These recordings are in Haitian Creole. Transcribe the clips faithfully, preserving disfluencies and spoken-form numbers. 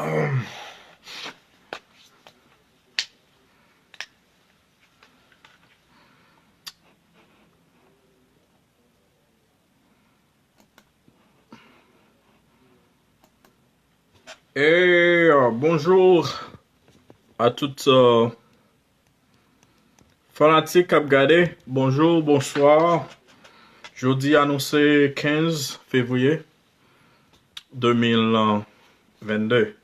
E, euh, bonjou a tout, euh, fanatik k ap gade. Bonjou, bonswa. Jodi a nou se kenz fevriye de mil vennde.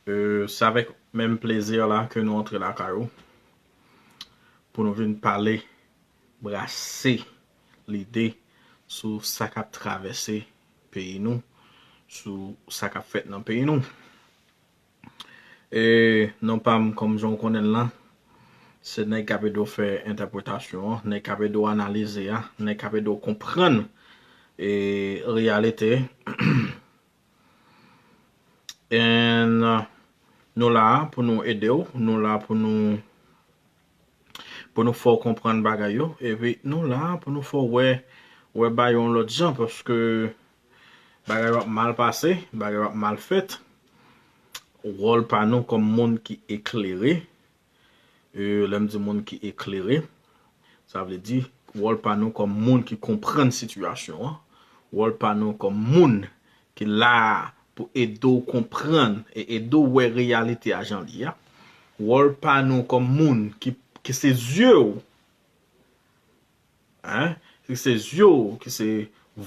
Euh, se avèk menm plezi la ke nou antre lakay ou pou nou vin pale, brase lide sou sa k ap travèse peyi nou, sou sa k ap fèt nan peyi nou. E non pa m, kòm jan w konnen l lan, se nèg k ap ede w fè entèpretasyon an, nèg k ap ede w analize a, nèg k ap ede w konprann e reyalite. And, uh, nou la pou nou ede w, nou la pou nou pou nou fè w konprann bagay yo, epi nou la pou nou fè w wè, wè bagay yo yon lòt jan, paske bagay yo ap mal pase, bagay yo ap mal fèt. Wòl pa nou kòm moun ki eklere, e, lè m di moun ki eklere, sa vle di wòl pa nou kòm moun ki konprann sitiyasyon an, wòl pa nou kòm moun ki la pou ede w konprann e ede w wè reyalite a jan li ye a. Wòl pa nou kòm moun ki, ki se zye w, hein, ki se zye w, ki se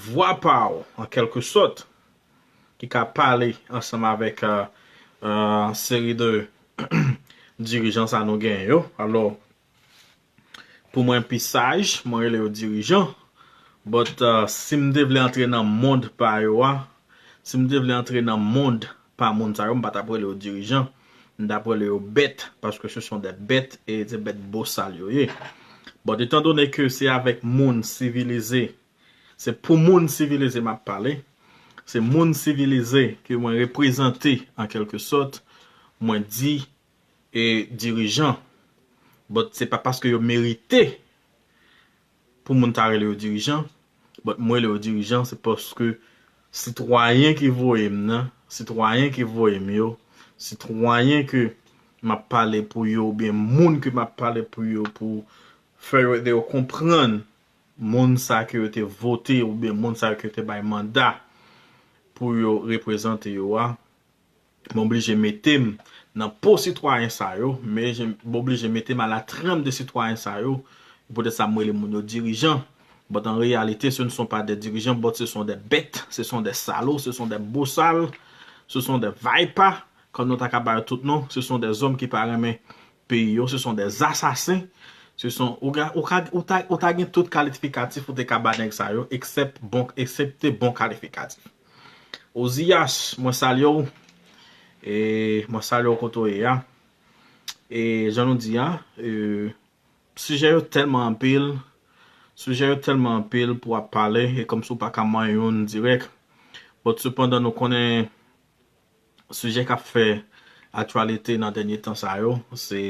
vwa pa w, an kèlke sòt, ki ka pale ansanm avèk, euh, euh, seri de dirijan sa nou genyen yo. Alò, pou mwen pi saj, mwen rele yo dirijan. But, uh, si m te vle antre nan mond pa yo a, si m te vle antre nan mond pa moun sa yo, m pa t ap rele yo dirijan. M t ap rele yo bèt, paske se son de bèt, e se bèt bosal yo ye. But, etan done ke se avèk moun sivilize, se pou moun sivilize m ap pale, se moun sivilize ke mwen reprezante an kèlke sòt, mwen di e dirijan. But se pa paske yo merite pou moun ta rele yo dirijan. But mwen rele yo dirijan, se paske sitwayen ki voye m nan, sitwayen ki voye m yo, sitwayen ke m ap pale pou yo, oubyen moun ke m ap pale pou yo, pou fè yo ede yo konprann moun sa ke yo te vote, oubyen moun sa ke yo te bay manda pou yo reprezante yo a. M oblije mete m nan po sitwayen sa yo, men je, m oblije mete m a la tranm de sitwayen sa yo. Poutèt sa, m rele moun yo dirijan. But en réalité, ce ne sont pas des dirigeants, but ce sont des bêtes, ce sont des salauds, ce sont des bosal, ce sont des vipères, kòm nou ta ka ba yo tout non, ce sont des hommes ki pa renmen peyi yo, ce sont des assassins, ce sont, ou ga, ou ka, ou ta, ou ta gen tout kalifikatif ou te ka ba nèg sa yo, eksèp bon, eksepte bon kalifikatif. Ozias, mwen salye w. E mwen salye w kote w ye a. E jan nou di a, e, sijè yo tèlman anpil, sijè yo tèlman anpil pou w ap pale, e kòmsi w pa ka manyen youn dirèk. But sepandan, nou konnen sijè k ap fè aktyalite nan dènye tan sa yo, se,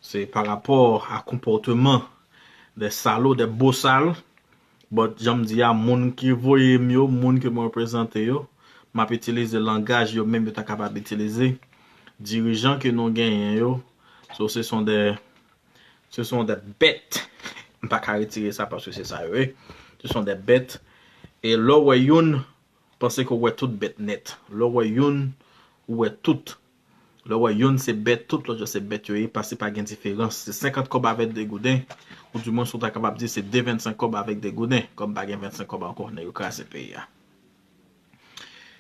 se pa rapò a konpòteman de salo, de bosal. But jan m di a, moun ki voye m yo, moun ke mwen reprezante yo, m ap itilize langaj yo menm yo ta kapab itilize. Dirijan ke nou genyen yo, so, ce sont des, ce sont des bêtes. M pa ka retire sa paske se sa yo ye. Ce sont des bêtes. E lè w wè youn, panse ke w wè tout bèt nèt. Lè w wè youn, ou wè tout. Lè w wè youn se bèt, tout lòt yo se bèt yo ye, paske pa gen diferans. Se senkant kòb avèk de gouden, ou di mwens ou ta kapab di se de vennsenk kòb avèk de gouden, kòm pa gen vennsenk kòb ankò, nèg yo kraze peyi a.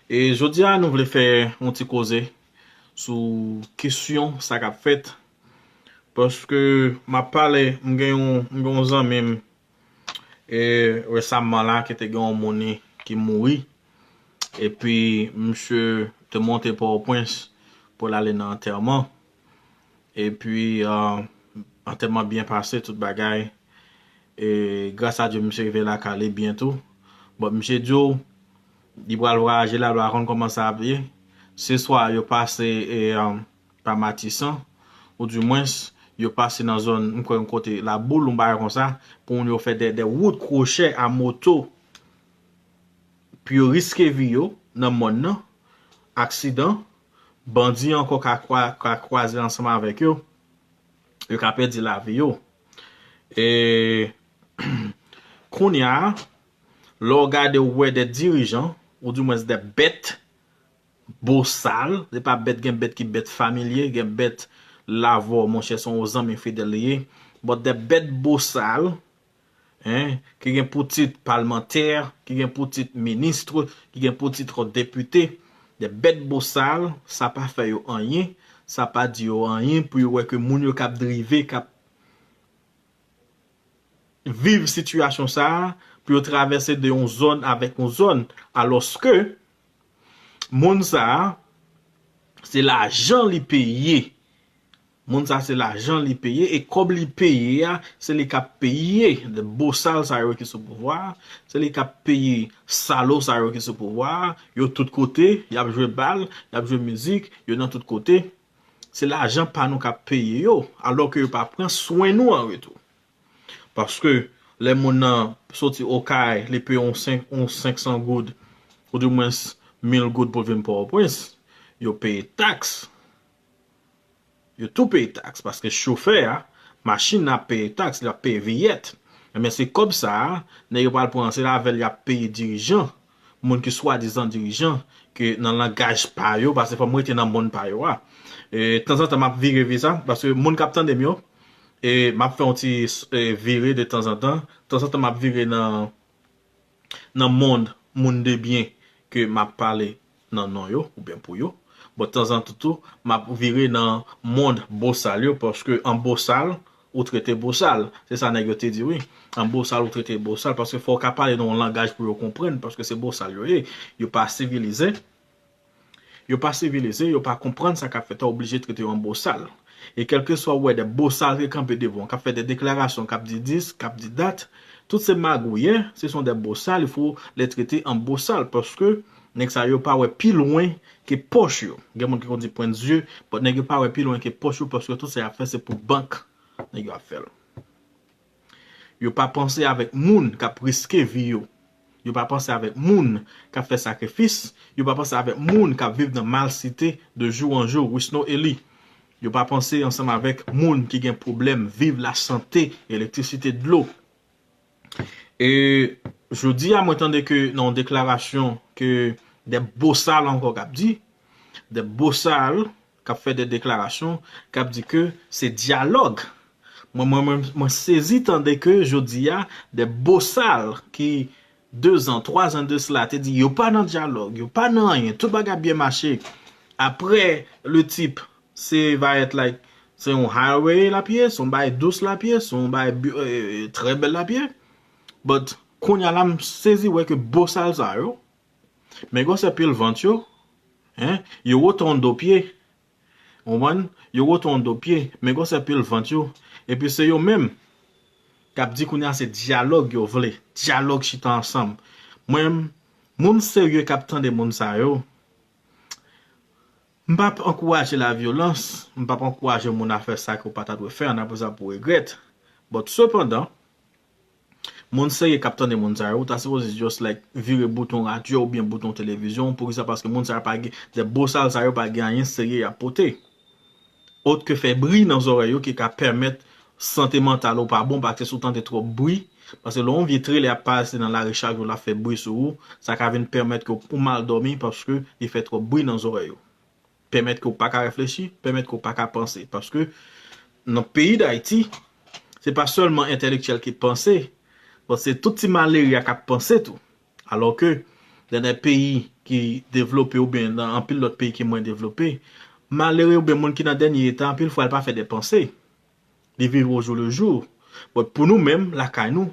E jodi a, nou vle fè yon ti koze sou kesyon sa k ap fèt, paske m ap pale, m gen yon, m gen yon zanmi m, e resaman la, ki te gen yon moun ki mouri. Epi, misye te monte Pòtoprens pou l ale nan antèman. Epi, ah, antèman byen pase, tout bagay. E gras a Dye, misye rive lakay li byen tou. But misye di w, li pral vwayaje la, l pa konn kòman sa ap ye. Se swa yo pase, e, ah, pa Matisan, ou di mwens, yo pase nan zòn, m kwè yon kote Laboul, yon bagay konsa, pou moun yo fè de, de wout kwochè a moto, pou yo riske vi yo nan mòn nan, aksidan, bandi ankò ka, kwa- ka kwaze ansanm avèk yo, yo ka pèdi lavi yo. E kounye a, lè w gade, w wè de dirijan, ou dimwens de bèt bosal, se pa bèt, gen bèt ki bèt familye, gen bèt lavò, monchè, se yon zanmi fidèl li ye, but de bèt bosal, en, ki gen pou tit palmantè, ki gen pou tit minis, ki gen pou tit depite, de bèt bosal, sa pa fè yo anyen, sa pa di yo anyen pou yo wè ke moun yo k ap drive, k ap viv sitiyasyon sa a, pou yo travèse de yon zòn avèk yon zòn, alòske moun sa a, se lajan li peye. Moun sa se lajan li peye, e kòb li peye a, se li k ap peye de bosal sa yo ki sou pouvwa a, se li k ap peye salo sa yo ki sou pouvwa a, yo tout kote, y ap jwe bal, y ap jwe mizik, yo nan tout kote. Se lajan pa nou k ap peye yo, alòske yo pa pran swen nou an retou. Paske lè moun nan soti Okay, li peye yon senk, yon senk san goud, ou dimwens mil goud pou l vin Pòtoprens, yo peye taks. Yo tou peye taks, paske chofè a, machin nan ap peye taks, li ap peye viyèt. Ebyen, se kòb sa a, nèg yo pral pran, se avè l y ap peye dirijan, moun ki swadizan dirijan, ke nan langaj pa yo, paske fò m rete nan monn pa yo a. E tanzantan, m ap vire visa, paske moun k ap tande m yo, e m ap fè yon ti e, vire de tanzantan. Tanzantan, m ap vire nan, nan monn moun de byen ke m ap pale nan non yo, oubyen pou yo. Bon, tanzantan tou, m ap vire nan monn bosal yo, paske an bosal, ou trete bosal. Se sa nèg yo te di, wi. An bosal, ou trete bosal, paske fò w ka pale nan yon langaj pou yo konprann, paske se bosal yo ye. Yo pa sivilize. Yo pa sivilize, yo pa konprann sa k ap fèt, ou oblije trete yo an bosal. E kèlkeswa ou wè de bosal ki kanpe devan w, k ap fè de deklarasyon, k ap di dis, k ap di dat, tout se magouyè, se son de bosal, il faut les traiter en bosal, paske nèg sa yo pa wè pi lwen ke pòch yo. Gen moun ki konn di pwennzye, but nèg yo pa wè pi lwen ke pòch yo, paske tout sa y ap fè se pou bank nèg yo ap fè l. Yo pa panse avèk moun k ap riske vi yo. Yo pa panse avèk moun k ap fè sakrifis. Yo pa panse avèk moun k ap viv nan malsite de jou an jou, Wisno Eli. Yo pa panse ansanm avèk moun ki gen pwoblèm viv, lasante, elektrisite, dlo. E jodi a, mwen tande ke nan yon deklarasyon ke de bosal ankò k ap di, de bosal k ap fè de deklarasyon, k ap di ke se dyalòg. Mwen, mwen, mwen, mwen sezi tande ke jodi a, de bosal ki de zan, twa zan de sila te di yo pa nan dyalòg, yo pa nan anyen, tout bagay ap byen mache. Apre, le tip, se va être like, se yon highway l ap ye, se yon bagay dous l ap ye, se yon bagay bi- e, e, trè bèl l ap ye. But, kounye a la, m sezi wè ke bosal sa yo, men gwosè pil vant yo, en, yo wotondo pye. Ou konprann? Yo wotondo pye, men gwosè pil vant yo. Epi se yo menm k ap di kounye a se dyalòg yo vle. Dyalòg chita ansanm. Mwen, moun serye k ap tande moun sa yo, m p ap ankouraje lavyolans, m p ap ankouraje moun a fè sa ke w pa ta dwe fè, ann apre sa pou regrèt. But sepandan, moun serye k ap tande moun sa yo, ou ta sipoze just like vire bouton radyo oubyen bouton televizyon. Poukisa? Paske moun sa yo pa gen, de bosal sa yo pa gen anyen serye y ap pote. Ot ke fè bri nan zòrèy yo ki ka pèmèt sante mantal ou pa bon, paske si w tande twòp bri, paske lè yon vye trelè ap pase nan lari chak jou, l ap fè bri sou ou, sa ka vin pèmèt ke w mal dòmi paske li fè twòp bri nan zòrèy ou. Pèmèt ke w pa ka reflechi, pèmèt ke w pa ka panse. Paske nan peyi Dayiti, se pa sèlman entèlektyèl ki panse, but se tout ti malere a k ap panse tou. Alòske, nan de peyi ki devlope oubyen nan anpil lòt peyi ki mwen devlope, malere oubyen moun ki nan dènye eta, anpil fwa, l pa fè de panse. Li viv au jour le jour. But pou nou menm, lakay nou,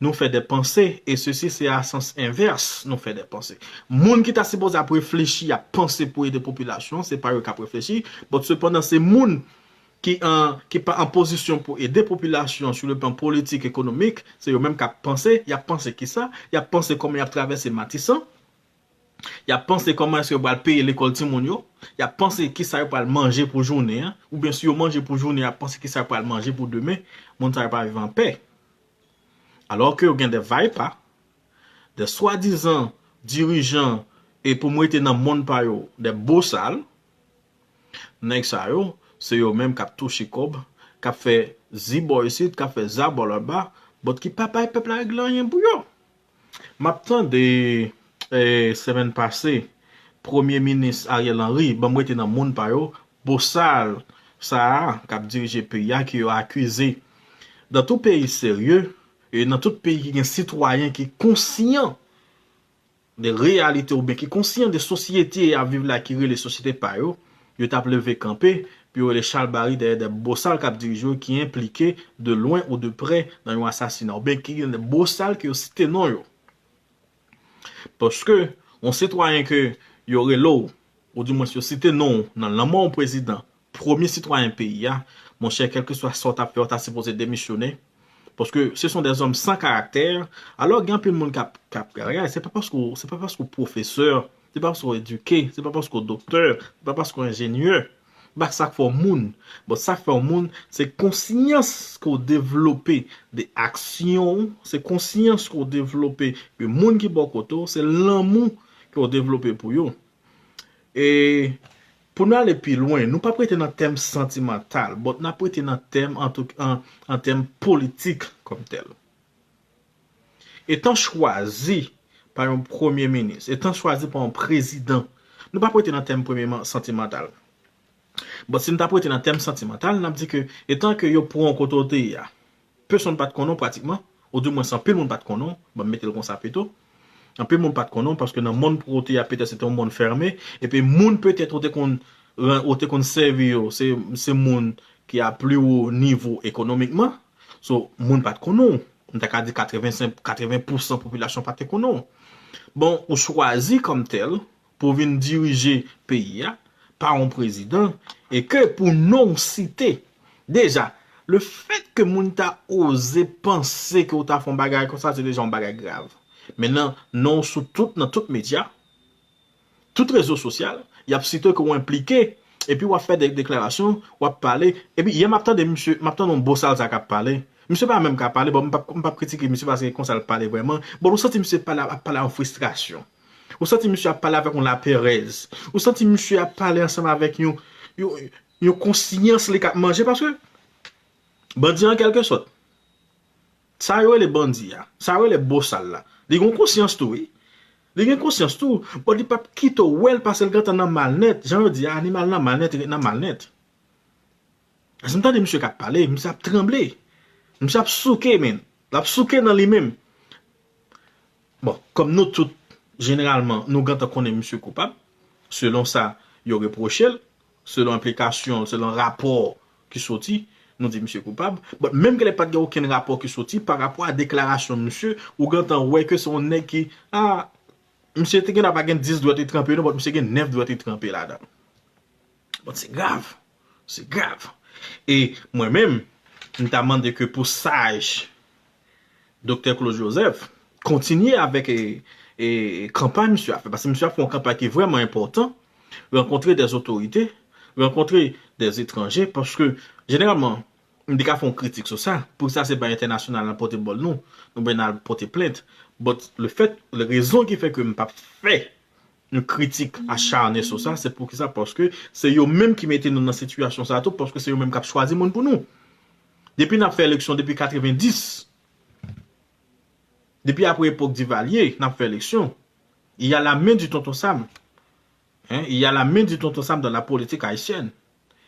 nou fè de panse, e sesi se a sans envès nou fè de panse. Moun ki ta sipoze ap reflechi, ap panse pou ede popilasyon, se pa yo k ap reflechi, but sepandan se moun ki an, ki pa an pozisyon pou ede popilasyon sou le plan politik, ekonomik, se yo menm k ap panse, y ap panse kisa? Y ap panse kòman y ap travèse Matisan, y ap panse kòman èske yo pral peye lekòl timoun yo, y ap panse kisa yo pral manje pou jounen an, oubyen si yo manje pou jounen an, y ap panse kisa yo pral manje pou demen, moun sa yo pa viv anpè. Alòske yo gen de vaypa, de swadizan dirijan E pou m rete nan monn pa yo, de bosal, nèg sa yo, se yo menm k ap touche kòb, k ap fè zibò isit, k ap fè zabò lòtba, but ki pa bay pèp la regle anyen pou yo. M ap tande, eh, semèn pase, Premye Minis Ariel Henry, ban m rete nan monn pa yo, bosal sa a k ap dirije peyi a, ke yo akize. Dans tout pays sérieux, e nan tout peyi ki gen sitwayen ki konsyan de reyalite oubyen ki konsyan de sosyete y ap viv la ki rele sosyete pa yo, yo t ap leve kanpe pou yo rele chalbari dèyè de bosal k ap dirije yo ki enplike de lwen ou de prè nan yon asasina oubyen ki gen de bosal ke yo site non yo. Paske yon sitwayen ke yo rele w, oudimwens yo site non w nan lanmò yon prezidan, premye sitwayen peyi a, monchè, kèlkeswa sa w t ap fè, w ta sipoze demisyone. Paske ce sont des hommes sans caractère. Alò, gen anpil moun k ap, k ap gade, se pa paske w, se pa paske w pwofesè, se pa paske w edike, se pa paske w doktè, se pa paske w enjenyè, se pa sa k fè w moun. But sa k fè w moun, se konsyans ke w devlope de aksyon w, se konsyans ke w devlope de moun ki bò kote w, se lanmou ke w devlope pou yo. E pou nou ale pi lwen, nou p ap rete nan tèm santimantal, but n ap rete nan tèm an tou, an, an tèm politik kòm tèl. Etan chwazi pa yon premye minis, etan chwazi pa yon prezidan, nou p ap rete nan tèm premye man-, santimantal. But si n t ap rete nan tèm santimantal, n ap di ke etan ke yo pran w kote w te ye a, pèsonn pa t konnen w pratikman, oudimwens anpil moun pa t konnen w, ban m mete l konsa pito. Anpil moun pa t konnen w, paske nan monn kote w te ye a, petèt se te yon monn fèmen, epi moun petèt ou te konn, ou te konn sèvi yo, se, se moun ki a pli wo nivo ekonomikman. So, moun pa t konnen w. M ta ka di katrevensenk, katreven pousan popilasyon pa te konnen w. Bon, ou chwazi kòm tèl, pou w vin dirije peyi a pa yon prezidan, e ke pou non w site, deja, le fèt ke moun ta oze panse ke w ta fè yon bagay konsa, se deja yon bagay grav. Mentnan, non w sou tout, nan tout medya, tout rezo sosyal, y ap site ke w enplike, epi w ap fè de deklarasyon, w ap pale, epi yè m ap tande misye, m ap tande yon bosal sa k ap pale. Misye pa menm ka pale, bon, m p ap, m p ap kritike misye paske konsa l pale vrèman. Bon, ou santi misye pale, ap pale an fristrasyon. Ou santi misye ap pale avèk yon laperèz. Ou santi misye ap pale ansanm avèk yon, yon, yon konsyans li k ap manje. Paske bandi an, kèlkesòt, sa yo rele bandi a, sa yo rele bosal la, li gen yon konsyans tou, wi. Li gen konsyans tou, but li p ap kite w wè l paske l gentan nan mal nèt. Jan yo di a, animal nan mal nèt, li ret nan mal nèt. Lè m tande misye k ap pale, misye ap tranble. Misye ap souke, men. L ap souke nan li menm. Bon, kòm nou tout, jeneralman, nou gentan konnen misye koupab, selon sa yo repwoche l, selon enplikasyon, selon rapò ki soti, nou di misye koupab. But menm ke lè pa t gen okenn rapò ki soti pa rapò a deklarasyon misye, ou gentan wè ke se yon nèg ki, a, misye te gen pa gen dis dwèt li tranpe non, but misye gen nèf dwèt li tranpe ladan. Bon, se grav. Se grav. E mwen menm, m ta mande ke pou saj Doktè Claude Joseph kontinye avèk, e, e, kanpay misye ap fè. Paske misye ap fè yon kanpay ki vrèman enpòtan, rankontre dè otorite, rankontre dè etranje, paske jeneralman, m te ka fè yon kritik sou sa, poukisa se pa entènasyonal nan pote bòl nou, nou ben al pote plent. But le fèt, le rezon ki fè ke m p ap fè yon kritik acharne sou sa, se poukisa? Paske se yo menm ki mete nou nan sitiyasyon sa tou, paske se yo menm k ap chwazi moun pou nou. Depi n ap fè eleksyon depi katrevenndis, depi apre epòk Divalye, n ap fè eleksyon. Il y a la main du tonton Sam. Hein? Il y a la main du tonton Sam dans la politique haïtienne.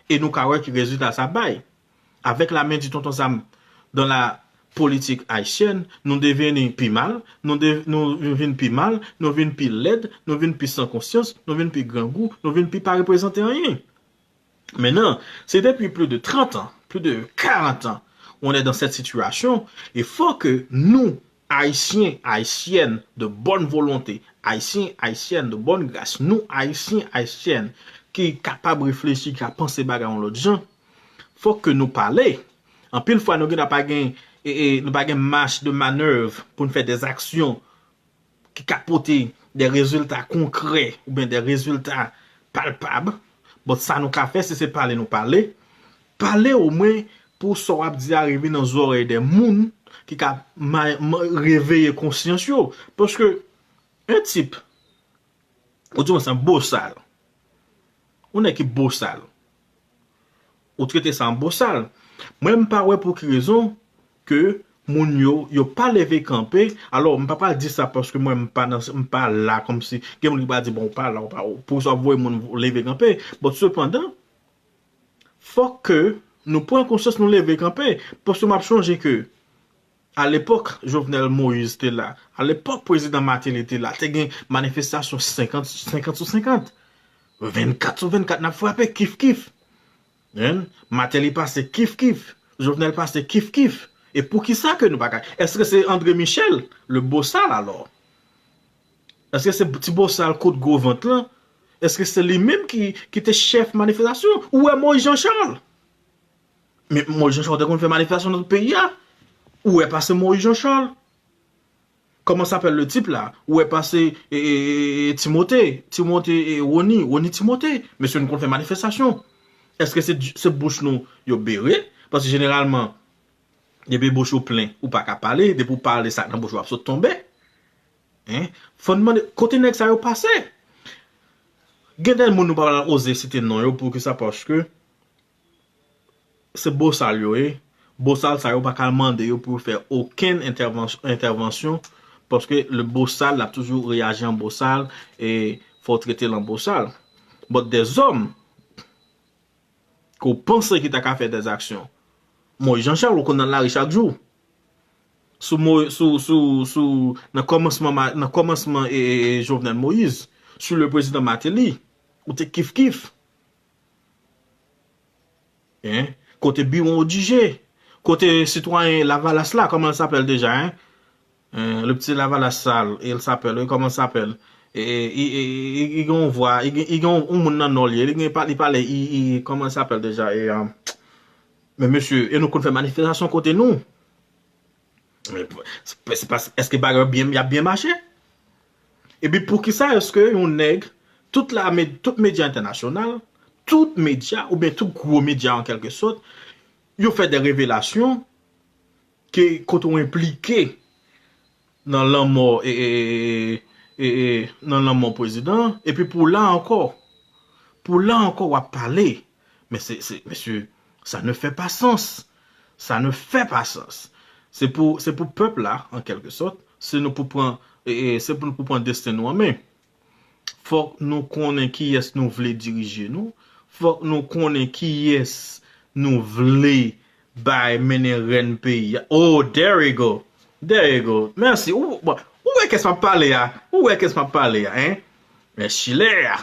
E nou ka wè ki rezilta sa bay. Avèk la main du tonton Sam dans la politique haïtienne, nou deveni pi mal, nou de, nou vin pi mal, nou vin pi lèd, nou vin pi san konsyans, nou vin pi grangou, nou vin pi pa reprezante anyen. Maintenant, c'est depuis plus de trente ans, plus de quarante ans, on est dans cette situation. Il faut que nous, Haïtiens, Haïtiennes de bonne volonté, Haïtiens, Haïtiennes de bonne grâce, nou, Ayisyen, Ayisyèn, ki kapab reflechi, ki ka panse bagay yon lòt jan, fòk ke nou pale. Anpil fwa, nou gen pa gen, e, e, nou pa gen mach de manèv pou n fè dè aksyon ki ka pote dè rezilta konkrè oubyen dè rezilta palpab. But sa nou ka fè, si se pale nou pale, pale omwen pou sa w ap di a rive nan zòrèy dè moun ki ka ma, ma, reveye konsyans yo. Paske yon tip, Ou di mwen se yon bosal. Yon nèg ki bosal. Ou trete sa yon bosal. Mwen, m pa wè pou ki rezon ke moun yo, yo pa leve kanpe. Alò, m pa pral di sa paske mwen, m pa nan, m pa la kòmsi. Gen moun ki pral di, bon, ou pa la, ou pa, ou, pou sa voye moun leve kanpe. Bon, sepandan, fòk ke nou pran konsyans, nou leve kanpe. Paske m ap chonje ke alepòk Jovenel Moïse te la, alepòk prezidan Martelly te la, te gen manifestasyon senkant, senkant sou senkant. Vennkat sou vennkat, n ap frape kif kif. Hein? Martelly pase kif kif. Jovenel pase kif kif. E poukisa ke nou pa ka? Èske se André Michel, le bosal alò? Èske se ti bosal kout gwo vant lan? Èske se li menm ki, ki te chèf manifestasyon? Ou wè Moïse Jean Charles? Men Moïse Jean Charles te konn fè manifestasyon nan tout peyi a. Ou wè pase Moïse Jean Charles? Comment s'appelle le type là? Ou wè pase e, e, e, e, Timothée, Timothée e, Rony, Rony Timothée. Mesye nou konn fè manifestasyon. Èske se, se bouch nou yo bere? Paske jeneralman, depi bouch ou plen, ou pa ka pale. Depi ou pale, sa nan bouch ou ap sot tonbe. Hein? Fò n mande, kote nèg sa yo pase? Gen de moun nou pa pral oze site non yo, poukisa? Paske se bosal yo ye. Bosal sa yo pa ka mande yo pou yo fè okenn entèvansyon, entèvansyon, paske le bosal l ap toujou reyaji an bosal e fò w trete l an bosal. But des hommes ke w panse ki ta ka fè des actions. Moïse Jean Charles, ou konn nan lari chak jou. Sou, Mo- sou, sou, sou, nan kòmansman, Ma- nan kòmansman e, e, e Jovenel Moïse, sou le prezidan Martelly, ou te kif kif. Hein? Kote Biron Odigé? Kote sitwayen Lavalas la? Comment il s'appelle déjà, hein? Euh, le petit Lavalas sale, il s'appelle, oui, comment il s'appelle? E, e, e, e, e, e gen yon vwa, e gen, e gen yon, yon moun nan non li, li gen pa- li pale, e, e, comment il s'appelle déjà? E, euh, men mesye, e nou konn fè manifestasyon kote nou. Men, se, se pa- èske bagay yo byen, y ap byen mache? Epi poukisa èske yon nèg, tout la, tout medya entènasyonal, tout medya, oubyen tout gwo medya an kèlke sòt, yo fè de revelasyon ke kote w enplike nan lanmò, e, e, e, e, e, nan lanmò prezidan, epi pou la ankò, pou la ankò w ap pale. Men se, se, mesye, sa ne fè pa sans. Sa ne fè pa sans. Se pou, se pou pèp la, an kèlke sòt, se nou pou pran, e, e, se pou nou pou pran desten nou an men. Fòk nou konnen kiyès nou vle dirije nou. Fòk nou konnen kiyès nou vle bay mennen rèn peyi a. Oh, there you go. There you go. Mèsi. Ou, bon, ou wè kès m ap pale a? Ou wè kès m ap pale a, hein? Men chilè a.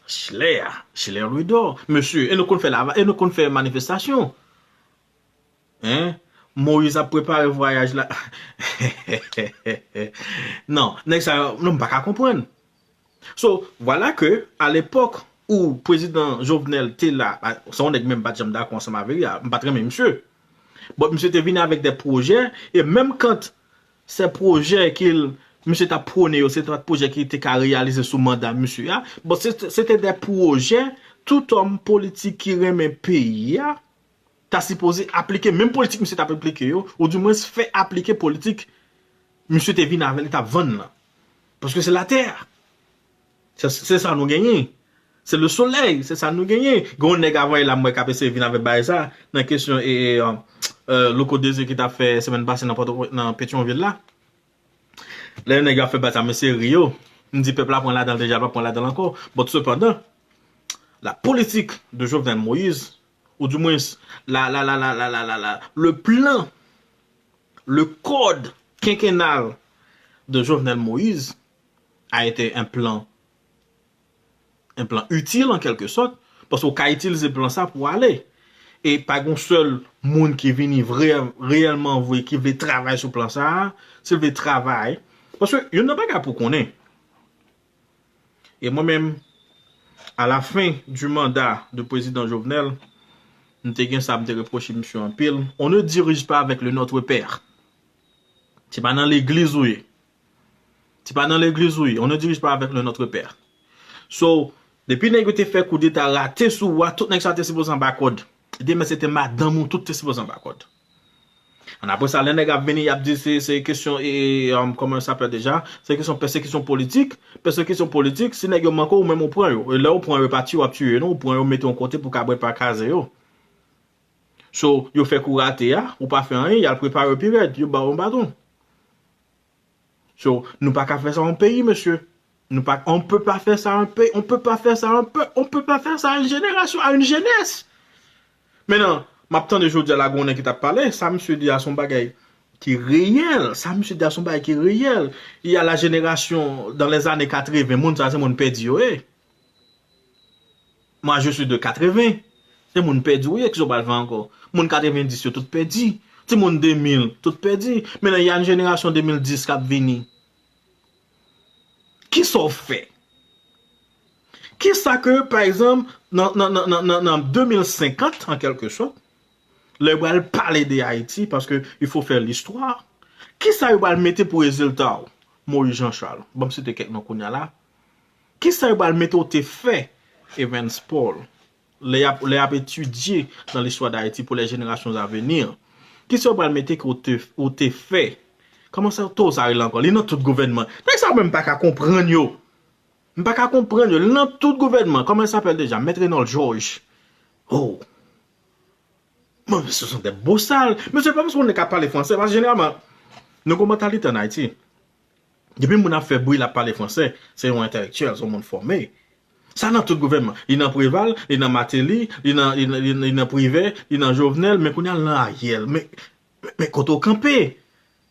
Chilè a. Chilè Louidor. Mesye, e nou konn fè lava, e nou konn fè manifestasyon. Hein? Moïse ap prepare vwayaj la. Non, nèg sa yo, non, m pa ka konprann. So, vwala ke, alepòk ou prezidan Jovenel te la, a, se yon nèg menm m pa t janm dakò ansanm avè li a, m pa t renmen misye. But misye te vini avèk de pwojè, e menm kan se pwojè ke l, misye t ap pwone yo, se te pa t pwojè ki te ka reyalize sou manda misye a, but se, se te de pwojè tout òm politik ki renmen peyi a, ta sipoze aplike menm politik misye t ap aplike yo, oudimwens fè aplike politik misye te vin avè l, li t ap vann nan. Paske se latè. Se, se sa nou genyen. Se le soleil, se sa nou genyen. Gen yon nèg avan l la m wè k ap eseye vin avèk bagay sa, nan kesyon e, e, e, Louko Désir ki t ap fè semèn pase nan Pòto, nan Petyonvil la. Lè nèg yo ap fè batay, mesye ri yo. M di pèp la pran ladan l deja, l pa pran ladan l ankò. But sepandan, la politique de Jovenel Moïse, ou du moins, la, la, la, le plan, le code quinquennal de Jovenel Moïse a été un plan un plan itil an kèlke sòt, paske w ka itilize plan sa pou ale. E pa gen yon sèl moun ki vini vrè, reyèlman vre, ki vle travay sou plan sa a, si l vle travay. Paske youn nan bagay pou konnen, e mwen menm, à la fin du mandat de prezidan Jovenel, m te gen sa, m te repwoche misye anpil. On ne dirige pas avec le Notre Père. Se pa nan legliz ou ye. Se pa nan legliz ou ye. On ne dirige pas avec le Notre Père. So, depi nèg yo te fè koudeta rate sou ou a, tout nèg sa te sipoze anba kòd. Demen se te madanm ou, tout te sipoze anba kòd. Apre sa, lè nèg ap vini, y ap di se, se kesyon, e, e, um, comment ça s'appelle déjà? Se kesyon pèsekisyon politik. Pèsekisyon politik, si nèg yo manke w, ou menm ou pran yo. E lè ou pran yo, e pa tiye w ap tiye yo, non, ou pran yo, mete yon kote pou kabrit pa kraze yo. So, yo fè kou rate a, ou pa fè anyen, y al prepare yo pi rèd, yo ba w yon baton. So, nou pa ka fè sa an peyi, mesye. Nou pa, on peut pas faire ça un pays, on peut pas faire ça un peuple, on peut pas faire ça à une génération, à une jeunesse. Mentnan, m ap tande jodi a la, gen yon nèg ki t ap pale, sa misye di a se yon bagay ki reyèl, sa misye di a se yon bagay ki reyèl. Il y a la génération dans les années quatre-vingts, moun sa se moun pèdi yo ye. Moi, je suis de quatre-vingts. Se moun pèdi ou ye, kisa w pral fè ankò? Moun katrevendis yo tout pèdi. Timoun de mil, tout pèdi. Mentnan, y a une génération de mil dis k ap vini. Kisa w fè? Kisa ke, pa egzanp, nan, nan, nan, nan, nan, nan de mil senkant, an kèlke sòt, lè yo pral pale de Ayiti, paske il faut faire l'histoire, kisa yo pral mete pou rezilta w? Moïse Jean Charles. Ban m site kèk non kounye a la. Kisa yo pral mete w te fè, Evans Paul? Lè y ap, lè y ap etidye dans l'histoire d'Haïti pour les générations à venir. Kisa yo pral mete ke w te, ou te fè? Kòman sa, to sa rele ankò? Li nan tout gouvènman. Nèg sa menm pa ka konprann yo. M pa ka konprann yo. Li nan tout gouvènman. Comment il s'appelle déjà? Maître Renold Georges. Oh. Bon, ce sont des bosal. Mesye, pa paske yon nèg ka pale fransè. Paske jeneralman, nou gen yon mantalite an Ayiti. Depi moun ap fè bri, l ap pale fransè, se yon entèlektyèl, se yon moun fòme. Sa nan tout gouvènman. Li nan Preval, li nan Mateli, li nan, li nan, li nan, li nan Privè, li nan Jovenel, men kounye a l nan Ariel. Men, men, men kote w kanpe?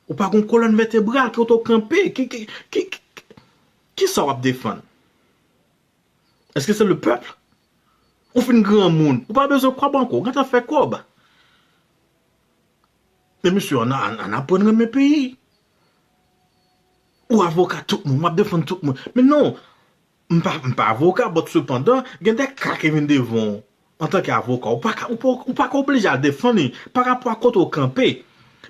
Ou pa gon kolòn vètebral, kote w kanpe? Ki, ki, ki, ki, kisa w ap defann? Èske se le pèp? Ou fin granmoun, ou pa bezwen kòb ankò, ou gentan fè kòb. Men mesye, ann, ann, ann aprann renmen peyi. Ou avoka tout moun, w ap defann tout moun. Men non, m pa, m pa avoka, but sepandan, gen de ka ki vin devan w antanke avoka. Ou pa ka, ou pa, ou pa ka oblije al defann li pa rapò a kote w kanpe.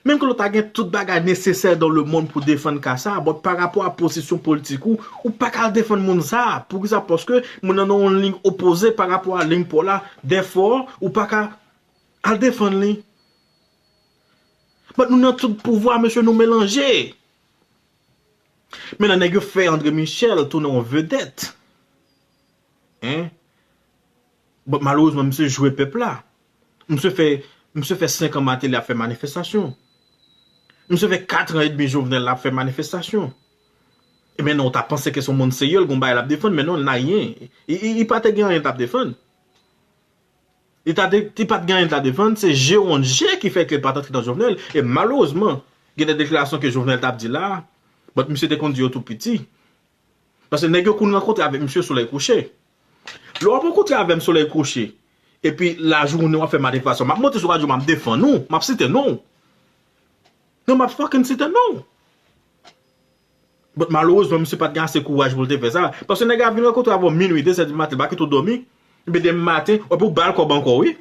Menm ke w ta gen tout bagay nesesè dans le monde pou defann ka sa a, but pa rapò a pozisyon politik ou, ou pa ka al defann moun sa a. Poukisa? Paske moun nan nan yon liy opoze pa rapò a liy pa w la. Therefore, ou pa ka al defann li. But nou nan tout pouvwa, mesye, nou melanje. Mentnan, nèg yo fè André Michel tounen yon vedèt. Hein? But malerezman, misye jwe pèp la. Misye fè, misye fè senk an Martelly ap fè manifestasyon. Misye fè kat an edmi Jovenel la ap fè manifestasyon. Ebyen non, ou ta panse ke se yon moun serye, l gon bagay l ap defann, men non, l na rien. Li, li, li pa te gen anyen l t ap defann. Li ta de, li pa t gen anyen l ta defann, se je wonn je ki fè ke l pa t antre nan Jovenel. E malerezman, gen de deklarasyon ke Jovenel t ap di la, but misye te konn di yo tou piti. Paske nèg yo konn rankontre avèk misye solèy kouche. Lè w ap rankontre avè m solèy kouche, epi lajounen w ap fè manifestasyon, m ap monte sou radyo, m ap defann ou, m ap site non w. Non, m ap fucking site non w. But malerezman, misye pa t gen ase kouraj pou l te fè sa. Paske nèg la vin rankontre avè w minui, de zè di maten, l pa kite w dòmi. Epi demen maten, epi w ba l kòb ankò, wi.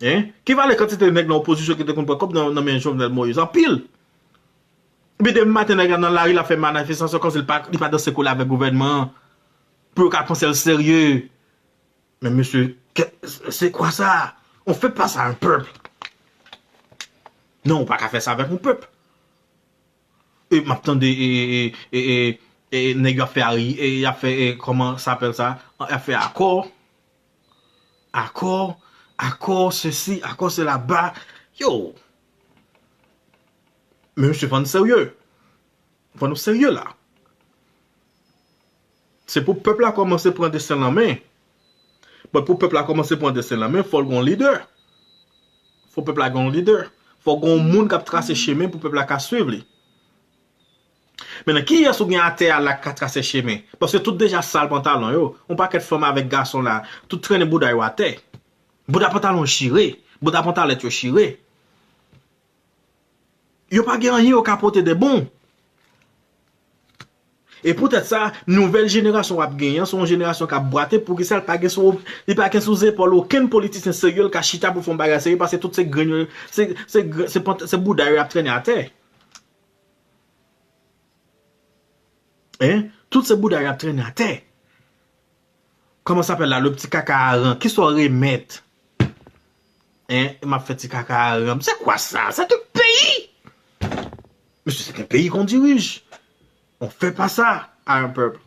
Hein? Ki valè kantite nèg nan opozisyon ki te konn pran kòb nan, nan men Jovenel Moïse? Anpil. Epi demen maten, nèg la nan lari, l ap fè manifestasyon kòmsi li pa, li pa danse kole avèk gouvènman an. Pou yo ka panse l serye. Men mesye, ke, se kwa sa? On fait pas ça à un peuple. Non, ou pa ka fè sa avèk yon pèp. E m ap tande, e, e, e, e, e, nèg yo ap fè ari, e, y ap fè, e, kòman sa apèl sa? Y ap fè akò. Akò, akò, sesi, akò, sela, ba. Yo! Men mesye, fò n serye. Fò nou serye la. Se pou pèp la kòmanse pran desten l an men. But pou pèp la kòmanse pran desten l an men, fò l gen yon lidè. Fò pèp la gen yon lidè. Fò gen yon moun k ap trase chemen pou pèp la ka swiv li. Mentnan, kiyès ou gen atè a la k ka trase chemen? Paske tout deja sal pantalon yo. Yon pakèt fanm avèk gason la, tout trennen bouda yo atè. Bouda pantalon chire. Bouda pantalèt yo chire. Yo pa gen anyen yo ka pote de bon. E poutèt sa, nouvèl jenerasyon w ap genyen an, se yon jenerasyon k ap bwate, poukisa l pa gen sou, li pa gen sou zepòl okenn politisyen serye l ka chita pou fè yon bagay serye, paske tout se grenn yo, se, se, grenn- se, pant- se bouda yo y ap trennen atè. Hein? Tout se bouda y ap trennen atè. Kòman sa apèl la, le ti kaka aran? Kisa w remèt? Hein? M ap fè ti kaka aran. Se kwa sa? C'est un pays! Monsieur, c'est un pays qu'on dirige. On fait pas ça à un peuple.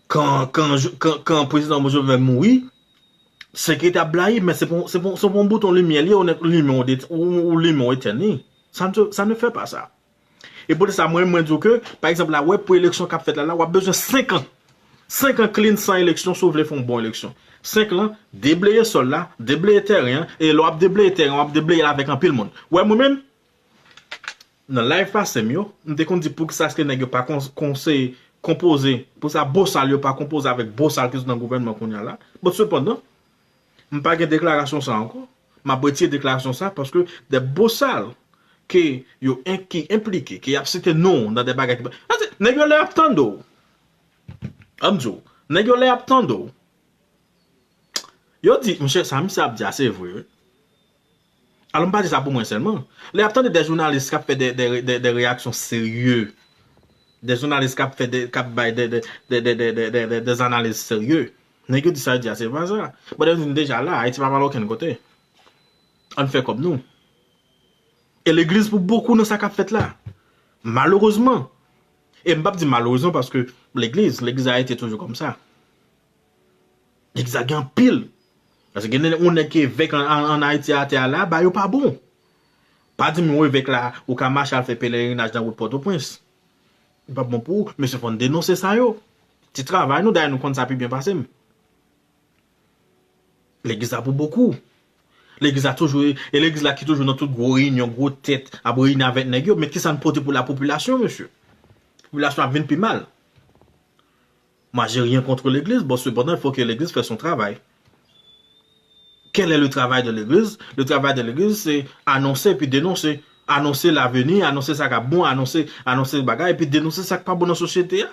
Kan, kan, kan, kan prezidan Jovenel mouri, se ki te ap blayi, men se pou, se pou, se pou yon bouton limyè li ye, ou limen ou, ou, ou limen ou etèn li. Ça ne, ça ne fait pas ça. E poutèt sa, mwen, mwen di w ke, pa egzanp, la, wè, pou eleksyon k ap fèt la, la, w ap bezwen senk an. Senk an clean san eleksyon, si w vle fè yon bon eleksyon. Senk lan, debleye sòl la, debleye tèren an, e lè w ap debleye tèren, w ap debleye l avèk anpil moun. Wè, mwen menm, nan live pase m yo, m te konn di poukisa se nèg yo pa kon, konseye, konpoze, poukisa bosal yo pa konpoze avèk bosal ki sot nan gouvènman kounye a la. Bon, sepandan, m pa gen deklarasyon sa ankò. M ap retire deklarasyon sa paske de bosal ke yo en, ki enplike, ke y ap site non nan de bagay ki pa. Sa se, nèg yo lè y ap tande w. An m di w, nèg yo lè y ap tande w. Yo di, monchè, sa misye ap di a, se vre, wi. Alò, m pa di sa pou mwen sèlman. Lè y ap tande de jounalis k ap fè de, de, de, de reyaksyon serye, de jounalis k ap fè de, k ap bay de, de, de analiz serye, nèg yo di sa yo di a, se pa sa. Bon, yo di n deja la, Ayiti pa pral okenn kote. Ann fè kòb nou. E legliz pou bokou nan sa k ap fèt la. Malerezman. E m p ap di malerezman paske legliz, legliz Ayiti toujou kòmsa. Legliz la gen anpil. Paske gen yon nèg ki evèk an, an, an Ayiti atè a la, bagay yo pa bon. Pa di m yon evèk la, ou ka mache al fè pelerinaj nan wout Pòtoprens. Li p ap bon pou ou, mesye fò n denonse sa yo. Se travay nou, dayè nou konn sa pi byen pase m. Legliz la pou bokou. Legliz la toujou, e legliz la ki toujou nan tout gwo reyinyon, gwo tèt, ap reyini avèk nèg yo. Men kisa n pote pou lapopilasyon, mesye? Popilasyon ap vin pi mal. Moi, j'ai rien contre l'église, bon, cependant, il faut que l'église fait son travail. Quel est le travail de l'église? Le travail de l'église, c'est annoncer puis dénoncer. Anonse laveni, anonse sa k ap bon, anonse, anonse bagay, epi denonse sa k pa bon nan sosyete a.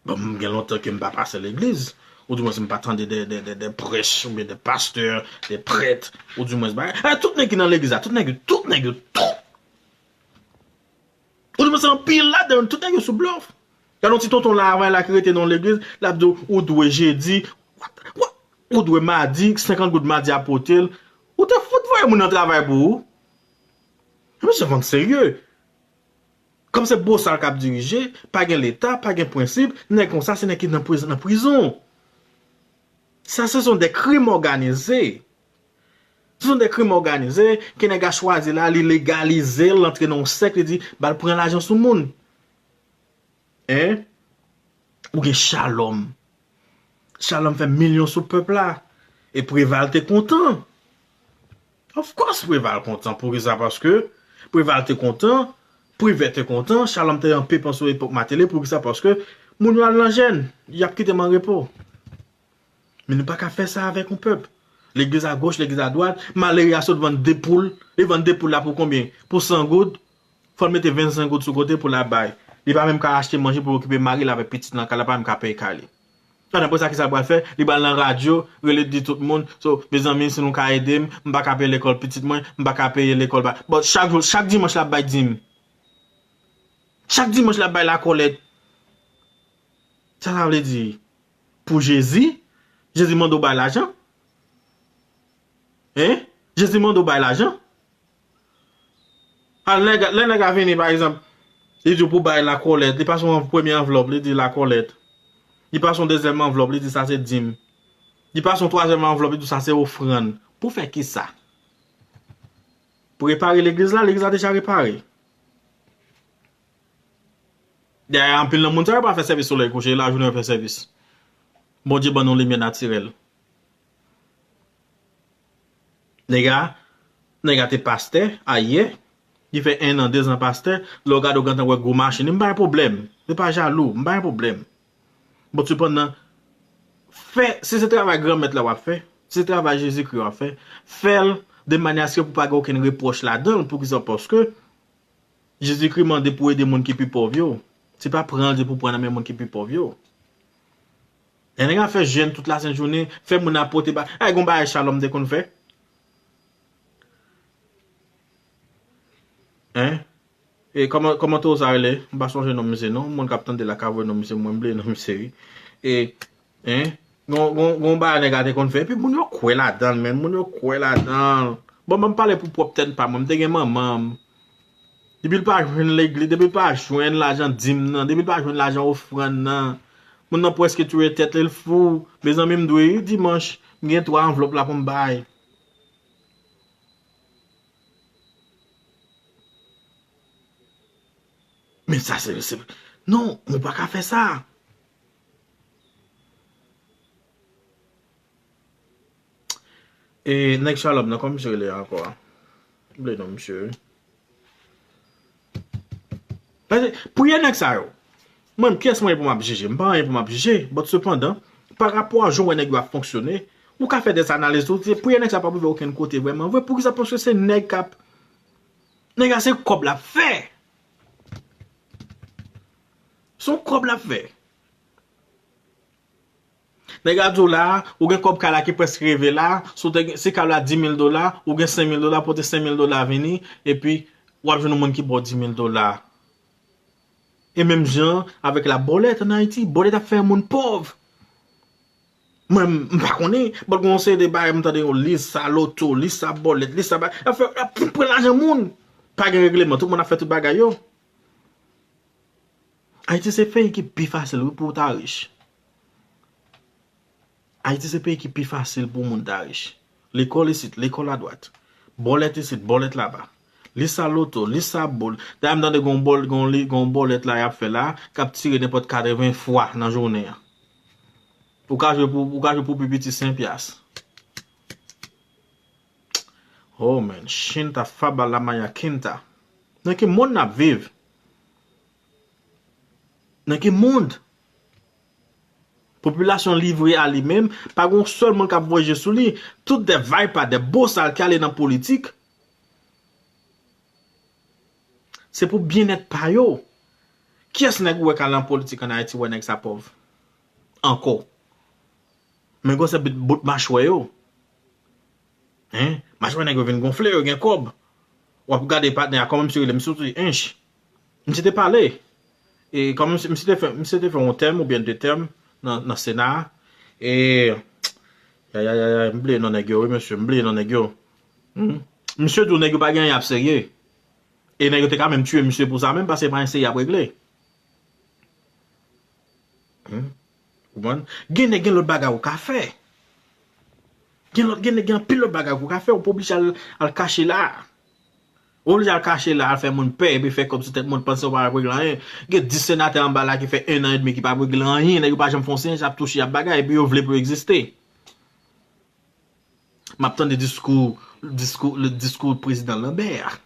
Bon, m gen lontan ke m pa pase legliz. Ou di mwens m pa tande de, de, de, de prèch, oubyen de pastè, de prèt, ou di mwens bagay. Eh, tout nèg ki nan legliz la, tout nèg yo, tout nèg yo, tout. Ou di mwens anpil ladan yo, tout nèg yo sou blòf. Gade yon ti tonton la avan la ki rete nan legliz, l ap di w, ou dwe jedi, what, what? Ou dwe madi, senkant goud madi a pote l. Ou te fout voye moun nan travay pou ou. Mesye, fò n serye. Kòm se bosal k ap dirije, pa gen leta, pa gen prensip, nèg konsa se nèg ki nan prizon, nan prizon. Sa se son de krim òganize. Se son de krim òganize ke nèg a chwazi la, li legalize l, l antre nan yon sèk, li di, ba l pran lajan sou moun. Hein? Ou gen Shalom. Shalom fè milyon sou pèp la. E Preval te kontan. Of course, Preval kontan. Poukisa? Paske Preval te kontan, Privè te kontan, Shalom te an pep sou epòk Mateli. Poukisa? Paske moun yo al nan jèn. Y ap kite m an repo. Men nou pa ka fè sa avèk yon pèp. Legliz agoch, legliz adwat, malere a sot vann de poul. Li vann de poul la pou konbyen? Pou san goud. Fò l mete vennsenk goud sou kote pou l ap bay. Li pa menm ka achte manje pou l okipe mari l avèk pitit nan kay la, pa menm ka peye kay li. Ann, apre sa, kisa l pral fè? Li pral nan radyo, rele di tout moun, so, mezanmi, si nou ka ede m, m pa ka peye lekòl pitit mwen, m pa ka peye lekòl ba. Bon, chak jou, chak dimanch l ap bay dim. Chak dimanch l ap bay lakòlèt. Sa sa vle di? Pou Jezi? Jezi mande w bay lajan? Hein? Jezi mande w bay lajan? A, lè nèg, lè nèg a vini, pa egzanp, li di w pou bay lakòlèt, li pase yon premye anvlòp, li di lakòlèt. Li pase yon dezyèm anvlòp, li di sa se dim. Li pase yon twazyèm anvlòp, li di sa se ofrann. Pou fè kisa? Pou repare legliz la, legliz la deja repare. Dayè, anpil nan moun sa yo pa fè sèvis solèy kouche, lajounen yo fè sèvis. Bondye ban nou limyè natirèl. Nèg a, nèg a te pastè, ayè, li fè en an, de zan pastè, lè w gade w gentan wè gwo machin, m pa gen pwoblèm, se pa jalou, m pa gen pwoblèm. Bon, sepandan, fè, si se travay Granmèt la w ap fè, si se travay Jezikri w ap fè, fè l de manyè aske pou pa gen okenn repwòch ladan l, poukisa? Paske Jezikri mande pou ede moun ki pi pòv yo. Se pa pran l di pou pran nan men moun ki pi pòv yo. Lè nèg a fè jèn tout lasent jounen, fè moun ap pote ba, ay, gon bagay Shalom te konn fè. Hein? E kòman, kòman toro sa rele? M pa sonje non misye non. Moun k ap tande la ka voye non misye, mwen m bliye non misye wi. E, hein? Gon, gon, gon bagay nèg a te konn fè. Epi moun yo kwè ladan l, men. Moun yo kwè ladan l. Bon, ban m pale pou pwòp tèt pa mwen. M te gen manman m. Depi l pa jwenn legliz, depi l pa jwenn lajan dim nan, depi l pa jwenn lajan ofrann nan, moun nan prèske touye tèt li, l fou. Mezanmi, m dwe ri dimanch, m gen twa anvlòp la pou m bay. Men sa se, se, non, ou pa ka fè sa. E nèg Shalom nan, kòman misye rele ankò a? M bliye non misye wi. Paske, priyè nèg sa yo. Mwen, kiyès mwen ye pou m ap jije? M pa anyen pou m ap jije, but sepandan, pa rapò a jan w wè nèg yo ap fonksyone, ou ka fè dè analiz tou, se priyè nèg sa p ap rive okenn kote vrèman vre. Poukisa? Paske se nèg k ap, nèg la se kòb l ap fè. Se yon kòb l ap fè. Nèg la di w la, ou gen kòb kay la ki prèske rive la, si w te gen, si kay la di mil dola, ou gen senk mil dola, pote senk mil dola vini, epi w ap jwenn yon moun ki ba w di mil dola. E menm jan avèk la bòlèt ann Ayiti, bòlèt ap fè yon moun pòv. Mwen, m pa konnen, but gen yon seri de bagay m tande yo, lis sa loto, lis sa bòlèt, lis sa ba, ap fè, ap pran lajan moun. Pa gen regleman, tout moun ap fè tout bagay yo. Ayiti se peyi ki pi fasil wi pou w ta rich. Ayiti se peyi ki pi fasil pou moun ta rich. Lekòl isit, lekòl adwat. Bòlèt isit, bòlèt laba. Lis sa loto, lis sa boul. Dayè m tande gon bòl, gon li, gon bòlèt la y ap fè la, k ap tire nenpòt katreven fwa nan jounen an. Ou ka jwe pou, ou ka jwe pou pi piti senk pyas. Oh man, Shinta Faba Lamaya Kinta. Nan ki monn n ap viv? Nan ki mond? Popilasyon livre a li menm, pa gen yon sèl moun k ap voye je sou li. Tout de vaypa, de bosal ki ale nan politik, se pou byennèt pa yo. Kiyès nèg ou wè k al nan politik ann Ayiti wè nèg sa pòv? Ankò. Men gwo se bout machwè yo. Hein? Machwè nèg yo vin gonfle, yo gen kòb. W ap gade patnè a, kòman misye rele, misye soti Ench. Misye te pale. E kòman misye, misye te fè, misye te fè yon tèm oubyen de tèm nan, nan Sena a. E, yayayayay, m bliye non nèg yo, wi, mesye, m bliye non nèg yo. Hmm. Misye di w nèg yo pa gen anyen ap serye. E nèg yo te ka menm tiye misye pou sa menm, paske pa gen serye ap regle. Hmm. Konprann? Gen nèg, gen lòt bagay ou ka fè. Gen lòt, gen nèg, gen anpil lòt bagay ou ka fè, ou pa oblije al, al kache la. Ou oblije al kache la, al fè moun pè, epi fè kòb sou tèt moun, panse ou pa ap regle anyen. Gen dis senatè anba la ki fè en an edmi ki pa ap regle anyen, nèg yo pa janm fè yon senj, ap touche, ap bagay, epi yo vle pou yo egziste. M ap tande diskou, diskou, le diskou prezidan Lambert.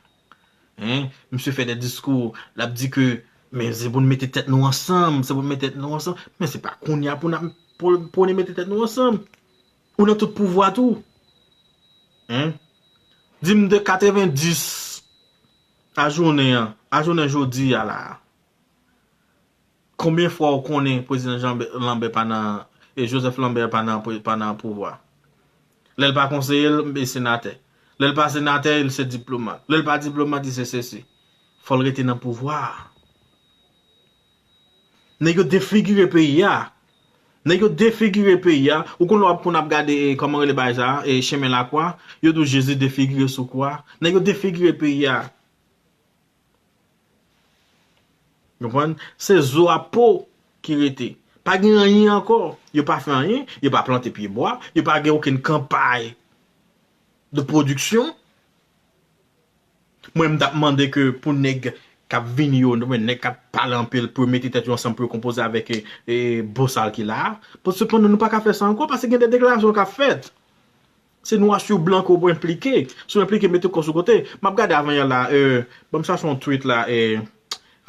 Hein? Misye fè de diskou, l ap di ke, men se pou n mete tèt nou ansanm, se pou n mete tèt nou ansanm. Men se pa kounye a pou n ap, pou, pou n mete tèt nou ansanm. Ou nan tout pouvwa tou. Hein? Di m de katrevendis a jounen an, a jounen jodi a la. Konbyen fwa ou konnen prezidan Jean Lambert pa nan, e Joseph Lambert pa nan, pa nan pouvwa? Lè l pa konseye, l e senatè. Lè l pa senatè, l se diplomat. Lè l pa diplomat, li se sesi. Fò l rete nan pouvwa a. Nèg yo defigire peyi a. Nèg yo defigire peyi a. Ou konn lè w ap konn ap gade, e, kòman rele bagay sa, e, chemen lakwa, yo di w Jezi defigire sou kwa. Nèg yo defigire peyi a. Konprann? Se zo a po ki rete. Pa gen anyen ankò. Yo pa fè anyen, yo pa plante pyebwa, yo pa gen okenn kanpay de pwodiksyon. Mwen, m t ap mande ke pou nèg k ap vini yo, nèg k ap pale anpil, pou yo mete tèt yo ansanm, pou yo konpoze avèk, e, e, bosal ki la a. Paske sepandan, nou pa ka fè sa ankò, paske gen de deklarasyon k ap fèt. Se nwa sou blan ke w enplike. Si w enplike, mete kò w sou kote. M ap gade avan yè la, e, ban m chache yon tweet la, e,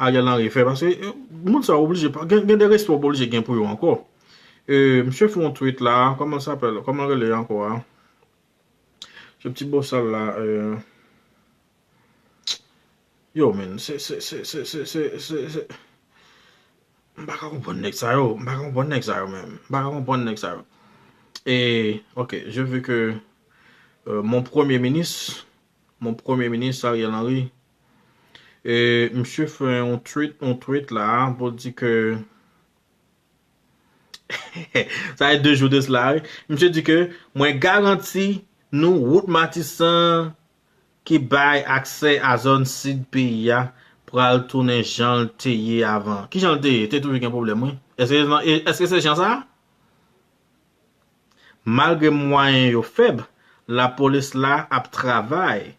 Ariel Henry fè, paske, e, moun sa yo oblije, gen, gen de respè w pa oblije gen pou yo ankò. E, misye fè yon tweet la, kòman l apèl, kòman l rele ankò a? Se ti bosal la, e, yo, men, se, se, m pa ka konprann nèg sa yo, m pa ka konprann nèg sa yo menm, m pa ka konprann nèg sa yo. E, ok, je veux que, euh, mon premier ministre, mon premier ministre Ariel Henry, e, misye fè yon tweet, yon tweet la, pou di ke, sa fè de jou de sila, wi. Misye di ke, mwen garanti nou wout Matisan ki bay aksè a zòn sid peyi a pral tounen jan l te ye avan. Ki jan l te ye? Te toujou gen pwoblèm, wi. Èske, èske se jan sa a? Malgre mwayen yo fèb, lapolis la ap travay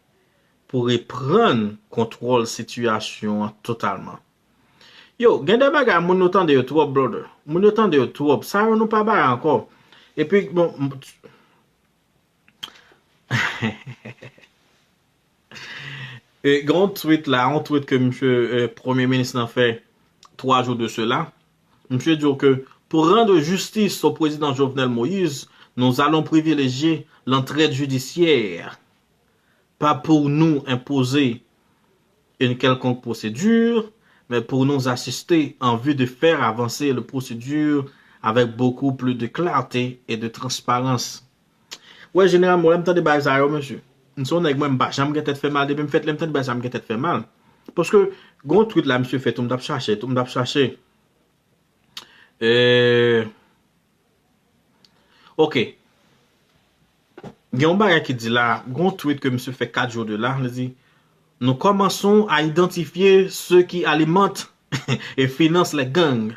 pou reprann kontwòl sitiyasyon an totalman. Yo, gen de bagay, moun yo tande yo twòp, brother. Moun yo tande yo twòp. Sa yo nou pa bay ankò. Epi, bon, m- E, gen yon tweet la, yon tweet ke misye, e, premye minis lan fè twa jou de sela. Misye di ke pour rendre justice au président Jovenel Moïse, nous allons privilégier l'entraide judiciaire, pas pour nous imposer une quelconque procédure, mais pour nous assister en vue de faire avancer le procédure avec beaucoup plus de clarté et de transparence. Wè, jeneralman, lè m tande bagay sa yo, mesye, m se yon nèg, mwen, m pa janm gen tèt fè mal. Depi m fèt, lè m tande bagay sa, m gen tèt fè mal. Paske, gen yon tweet la, misye fè, tou m t ap chache, tou m t ap chache. E, ok. Gen yon bagay ki di la, gen yon tweet ke misye fè kat jou de la, li di, nous commençons à identifier ceux qui alimentent et financent les gangs.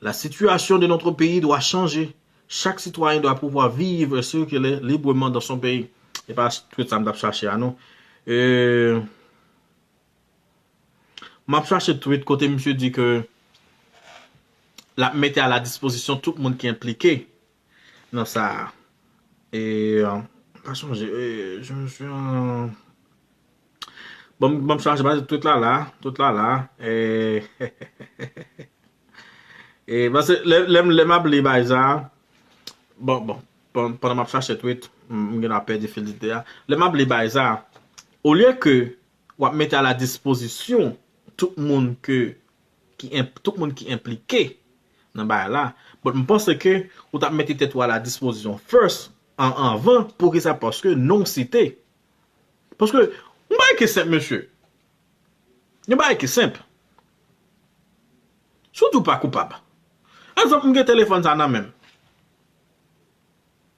La situation de notre pays doit changer. Chaque citoyen doit pouvoir vivre et circuler librement dans son pays. E pa tweet sa m t ap chache a, non. E, m ap chache tweet kote misye di ke l ap mete a la dispozisyon tout moun ki enplike nan sa a. E, e, m pa sonje, e, je me suis, e, bon, bon, m chache, tout la la, tout la la, e, e, paske lè, lè, lè m ap li bagay sa, bon, bon, pan- pandan m ap chache tweet, m, m gen dwa pèdi fil lide a. Lè m ap li bagay sa, olye ke w ap mete a la dispozisyon tout moun ke, ki enp- tout moun ki enplike nan bagay la, but m panse ke ou t ap mete tèt ou a la dispozisyon first, an anvan, poukisa? Paske non w site. Paske, yon bagay ki senp, mesye. Yon bagay ki senp. Si w di w pa koupab. Pa egzanp, m gen telefòn sa nan men m.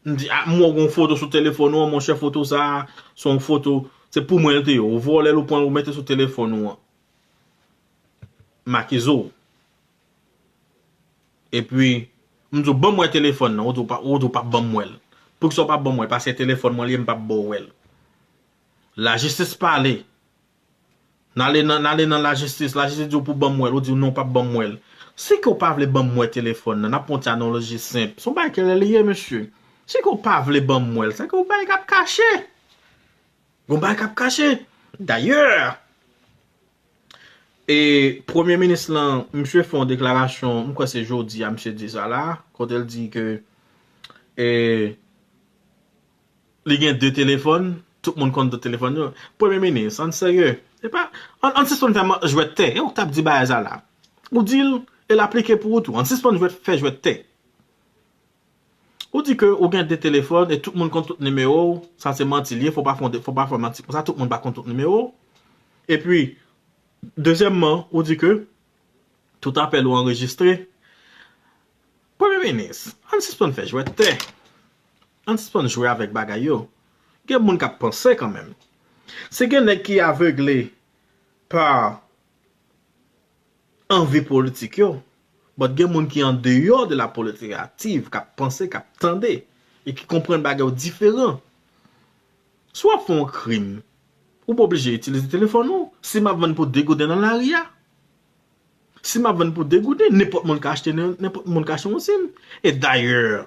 M di, a, m wè w gen yon foto sou telefòn ou an, monchè, foto sa a, se yon foto, se pou mwen l te ye. Ou vòlè l, ou pran l, ou mete sou telefòn ou an. M akize w. Epi, m di w, ban m wè telefòn nan, ou di w pa, ou di w p ap ban m wè l. Poukisa w p ap ban m wè l? Paske telefòn mwen li ye, m p ap ba w wè l. Lajistis pale. N ale nan, n ale nan lajistis, lajistis di w pou ban m wè l, ou di w non, w p ap ban m wè l. Si ke w pa vle ban m wè telefòn nan, n ap pran yon ti analoji senp. Se yon bagay ki rele li ye, mesye. Si ke w pa vle ban m wè l, sa ke yon bagay k ap kache. Yon bagay k ap kache. Dayè, e, premye minis lan, misye fè yon deklarasyon, m kwè se jodi a, misye di sa la, kote l di ke, e, li gen de telefòn, tout moun konn de telefòn yo. Premye minis, ann serye. Se pa, ann, ann sispann fè ma- jwèt tè. E ou k t ap di bagay sa la. Ou di l, e l aplike pou ou tou. Ann sispann jwèt, fè jwèt tè. Ou di ke ou gen de telefòn e tout moun konn tout nimewo w, sa se manti l ye, fò w pa fè, fò w pa fè manti konsa, tout moun pa konn tout nimewo w. Epi, dezyèmman, ou di ke tout apèl ou anrejistre. Premye minis, ann sispann fè jwèt tè. Ann sispann jwe avèk bagay yo. Gen moun k ap panse kanmenm. Si gen nèg ki avegle pa anvi politik yo, but gen moun ki andeyò de la politik aktiv, k ap panse, k ap tande, e ki konprann bagay yo diferan. Si w ap fè yon krim, ou pa oblije itilize telefòn ou. Si m ap vann pou de gouden nan lari a, si m ap vann pou de gouden, nenpòt moun ka achte, nenpòt moun ka achte yon sim. E dayè,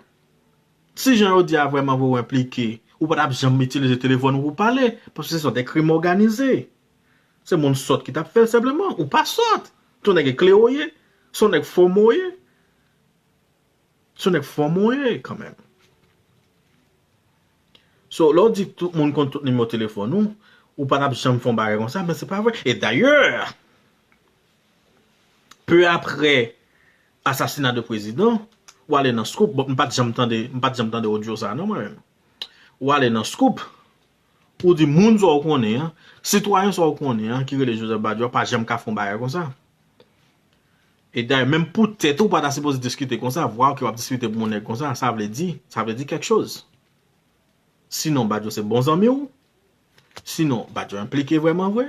si jan yo di a vrèman vre w enplike, ou pa t ap janm itilize telefòn ou pou pale, paske se yon de krim òganize. Se moun sòt ki t ap fè l senpleman. Ou pa sòt. Se yon nèg eklere w ye. Se yon nèg fòme w ye. Se yon nèg fòme w ye kanmenm. So, lè w di tout moun konn tout nimewo telefòn ou, ou pa t ap janm fè yon bagay konsa, men se pa vre. E dayè, peu après assassinat de président, ou ale nan Scoop, bon, m pa t janm tande, m pa t janm tande odyo sa a non, mwen menm. Ou ale nan Scoop, ou di moun sa w konnen an, sitwayen sa w konnen an, ki rele Joseph Badio a, pa janm ka fè yon bagay konsa. E dayè, menm poutèt ou pa ta sipoze diskite konsa, vwa ke w ap diskite pou yon nèg konsa, sa vle di, sa vle di kèk choz. Sinon, Badio se bon zanmi w. Sinon, pa t janm enplike vrèman vre.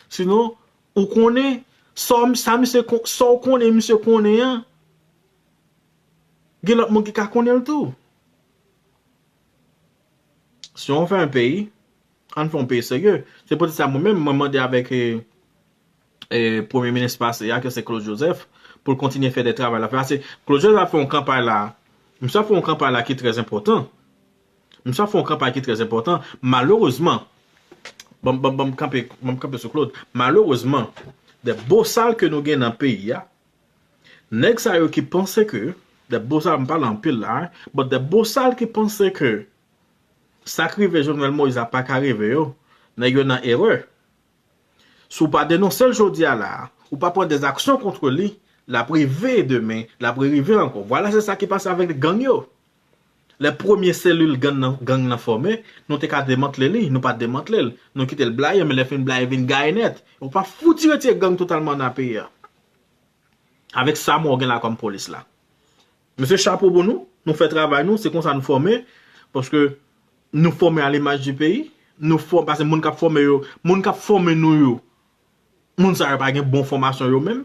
Sinon, ou konnen, sa w- sa misye kon- sa w konnen misye konnen an, gen lòt moun ki ka konnen l tou. Si w fè yon peyi, ann fè yon peyi serye. Se poutèt sa mwen menm, mwen mande avèk e, e, premye minis pase a, ke se Claude Joseph, pou l kontinye fè de travay la fè. Pase Claude Joseph ap fè yon kanpay la. Misye ap fè yon kanpay la ki trè enpòtan. Misye ap fè yon kanpay ki trè enpòtan. Malerezman, ban m- ban m- ban m kanpe, ban m kanpe sou Claude. Malerezman, de bosal ke nou gen nan peyi a, nèg sa yo ki panse ke, de bosal, m pale anpil la, hein, but de bosal ki panse ke sa k rive Jovenel Moïse la pa ka rive yo, nèg yo nan erè. Si w pa denonse l jodi a la, ou pa pran de aksyon kont li, l ap rive demen, l ap rerive ankò. Vwala, se sa ki pase avèk gang yo. Lè premye selil gang nan, gang nan fòme, nou te ka demantle li, nou pa t demantle l. Nou kite l blayi, men lè fin blayi vin gaye nèt. Ou pa fouti retire gang totalman nan peyi a. Avèk sa mwen gen la kòm polis la. Mesye, chapo pou nou, nou fè travay nou, se konsa nou fòme, paske nou fòme a limaj di peyi, nou fòme, paske moun k ap fòme yo, moun k ap fòme nou yo, moun sa yo pa gen bon fòmasyon yo menm.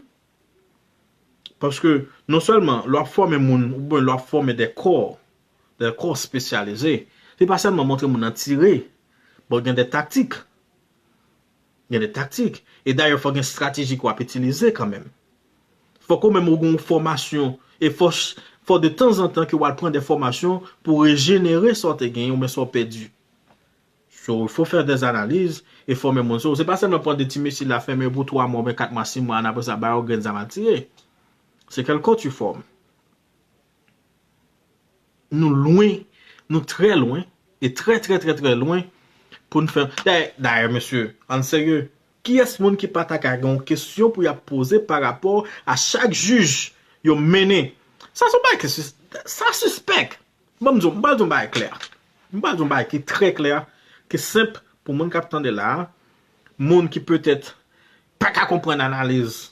Paske non sèlman lè w ap fòme moun, oubyen lè w ap fòme de kò, de kò espesyalize, se pa sèlman montre moun nan tire, bon, gen de taktik. Gen de taktik. E dayè, fò gen estrateji ke w ap itilize kanmenm. Fòk ou menm ou gen yon fòmasyon. E fò, fò de tanzantan ke w al pran de fòmasyon pou rejenere sa w te genyen oubyen sa w pèdi. So, il faut faire des analyses e fòme moun sou. Se pa sèlman pran de ti mesye la, fèmen yo pou twa mwa oubyen kat mwa, sis mwa, an apre sa, ba yo grenn zam al tire. C'est quel corps tu formes? Nou lwen, nou trè lwen, e trè, trè, trè, trè lwen pou n fè. Dayè, dayè, mesye, ann serye, kiyès moun ki pa ta ka gen yon kesyon pou y ap poze pa rapò a chak jij yo mennen? Sa se yon bagay ki sis- sa sispèk. Ban m di w, m pral di w yon bagay klè. M pral di w yon bagay ki trè klè, ki senp pou moun k ap tande la a, moun ki petèt pa ka konprann analiz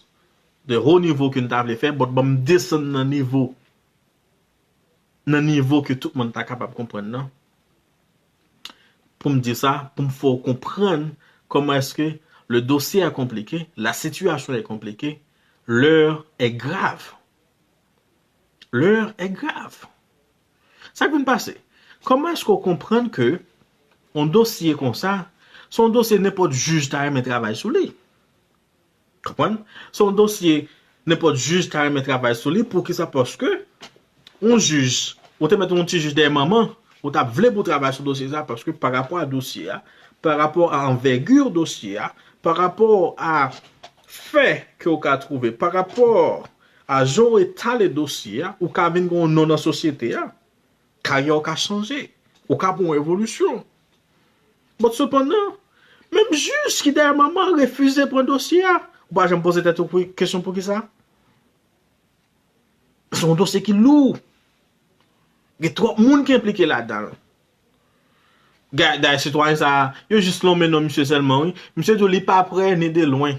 de ho nivo ke n ta vle fè, but ban m desann nan nivo, nan nivo ke tout moun ta kapab konprann nan. Pou m di sa, pou m fè w konprann kòman èske le dossier est compliqué, la situation est compliquée, l'heure est grave. L'heure est grave. Sa k vin pase? Kòman èske w konprann ke yon dosye konsa, se yon dosye nenpòt jij ta renmen travay sou li? Konprann? Se yon dosye nenpòt jij ta renmen travay sou li. Poukisa? Paske yon jij, ou te mete yon ti jij dèyè manman, ou t ap vle pou travay sou dosye sa, paske pa rapò a dosye a, pa rapò a anvègi dosye a, pa rapò a fè ke w ka twouve, pa rapò a jan w etale dosye a, ou ka vin gen yon non nan sosyete a. Karyè w ka chanje. Ou ka pran yon evolisyon. But sepandan, menm jij ki dèyè manman refize pran dosye a. Ou pa janm poze tèt ou pou- kesyon poukisa? Se yon dosye ki lou. Gen twòp moun ki enplike ladan l. Ga- Dayè, sitwayen sa a, yo jis lonmen non misye sèlman, wi. Misye di w li pa prè ni de lwen,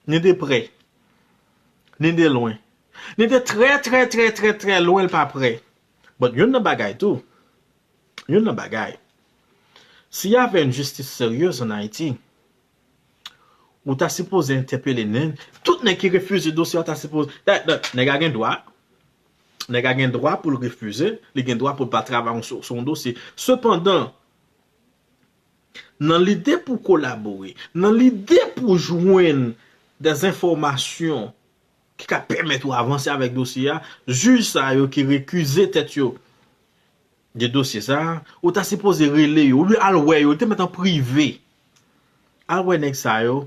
ni de prè, ni de lwen, ni de trè, trè, trè, trè, trè lwen, l pa prè. But youn nan bagay tou, youn nan bagay, s'il y avait une justice sérieuse en Haïti, ou ta sipoze entèpele nèg, tout nèg ki refize dosye a ta sipoze, da- da- nèg a gen dwa, nèg a gen dwa pou l refize, li gen dwa pou l pa travay sou sou yon dosye. Sepandan, nan lide pou kolabore, nan lide pou jwenn de enfòmasyon ki ka pèmèt ou avanse avèk dosye a, jij sa yo ki rekize tèt yo de dosye sa a, ou ta sipoze rele yo, oubyen al wè yo, te mèt an prive. Al wè nèg sa yo,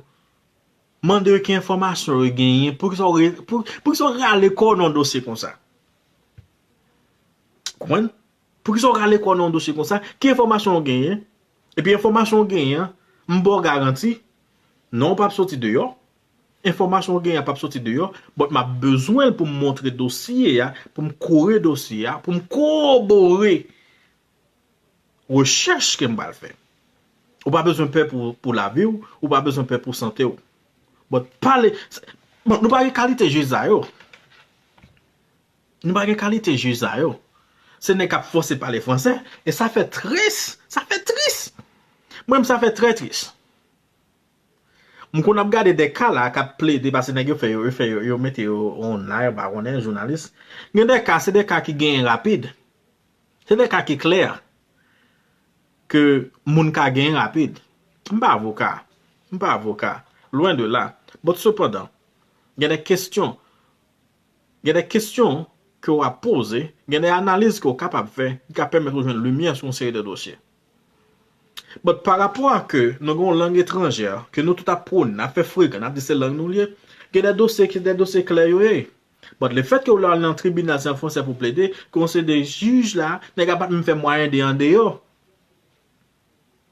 mande yo ki enfòmasyon yo genyen, poukisa w re- pou- poukisa w rale kò w nan yon dosye konsa? Konprann? Poukisa w rale kò w nan yon dosye konsa? Ki enfòmasyon w genyen? Epi enfòmasyon w genyen an, m ba w garanti, non w p ap soti deyò. Enfòmasyon w genyen an p ap soti deyò, but m ap bezwen l pou m montre dosye a, pou m kore dosye a, pou m kowobore rechèch ke m pral fè. Ou pa bezwen pè pou, pou lavi w, ou pa bezwen pè pou sante w. But pale, bon, nou pa gen kalite jij sa yo. Nou pa gen kalite jij sa yo. Se nèg k ap fòse pale fransè, e sa fè tris, sa fè tris. Mwen menm sa fè trè tris. M konn ap gade de ka la k ap plede, paske nèg yo fè yo, yo fè yo, yo mete yo online, pa konnen, jounalis. Gen de ka, se de ka ki genyen rapid. Se de ka ki klè ke moun ka genyen rapid. M pa avoka. M pa avoka. Lwen de la. But sepandan, gen de kesyon, gen de kesyon ke w ap poze, gen de analiz ke w kapab fè ki ka pèmèt ou jwenn limyè sou yon seri de dosye. But pa rapò a ke nou gen yon lang etranjè, ke nou tout ap pwone, n ap fè frekan, n ap di se lang nou l ye, gen de dosye ki se de dosye klè yo ye. But lefètke w al nan tribinal se an fransè pou plede, ke yon seri de jij la, nèg la pa t menm fè mwayen de andeyò.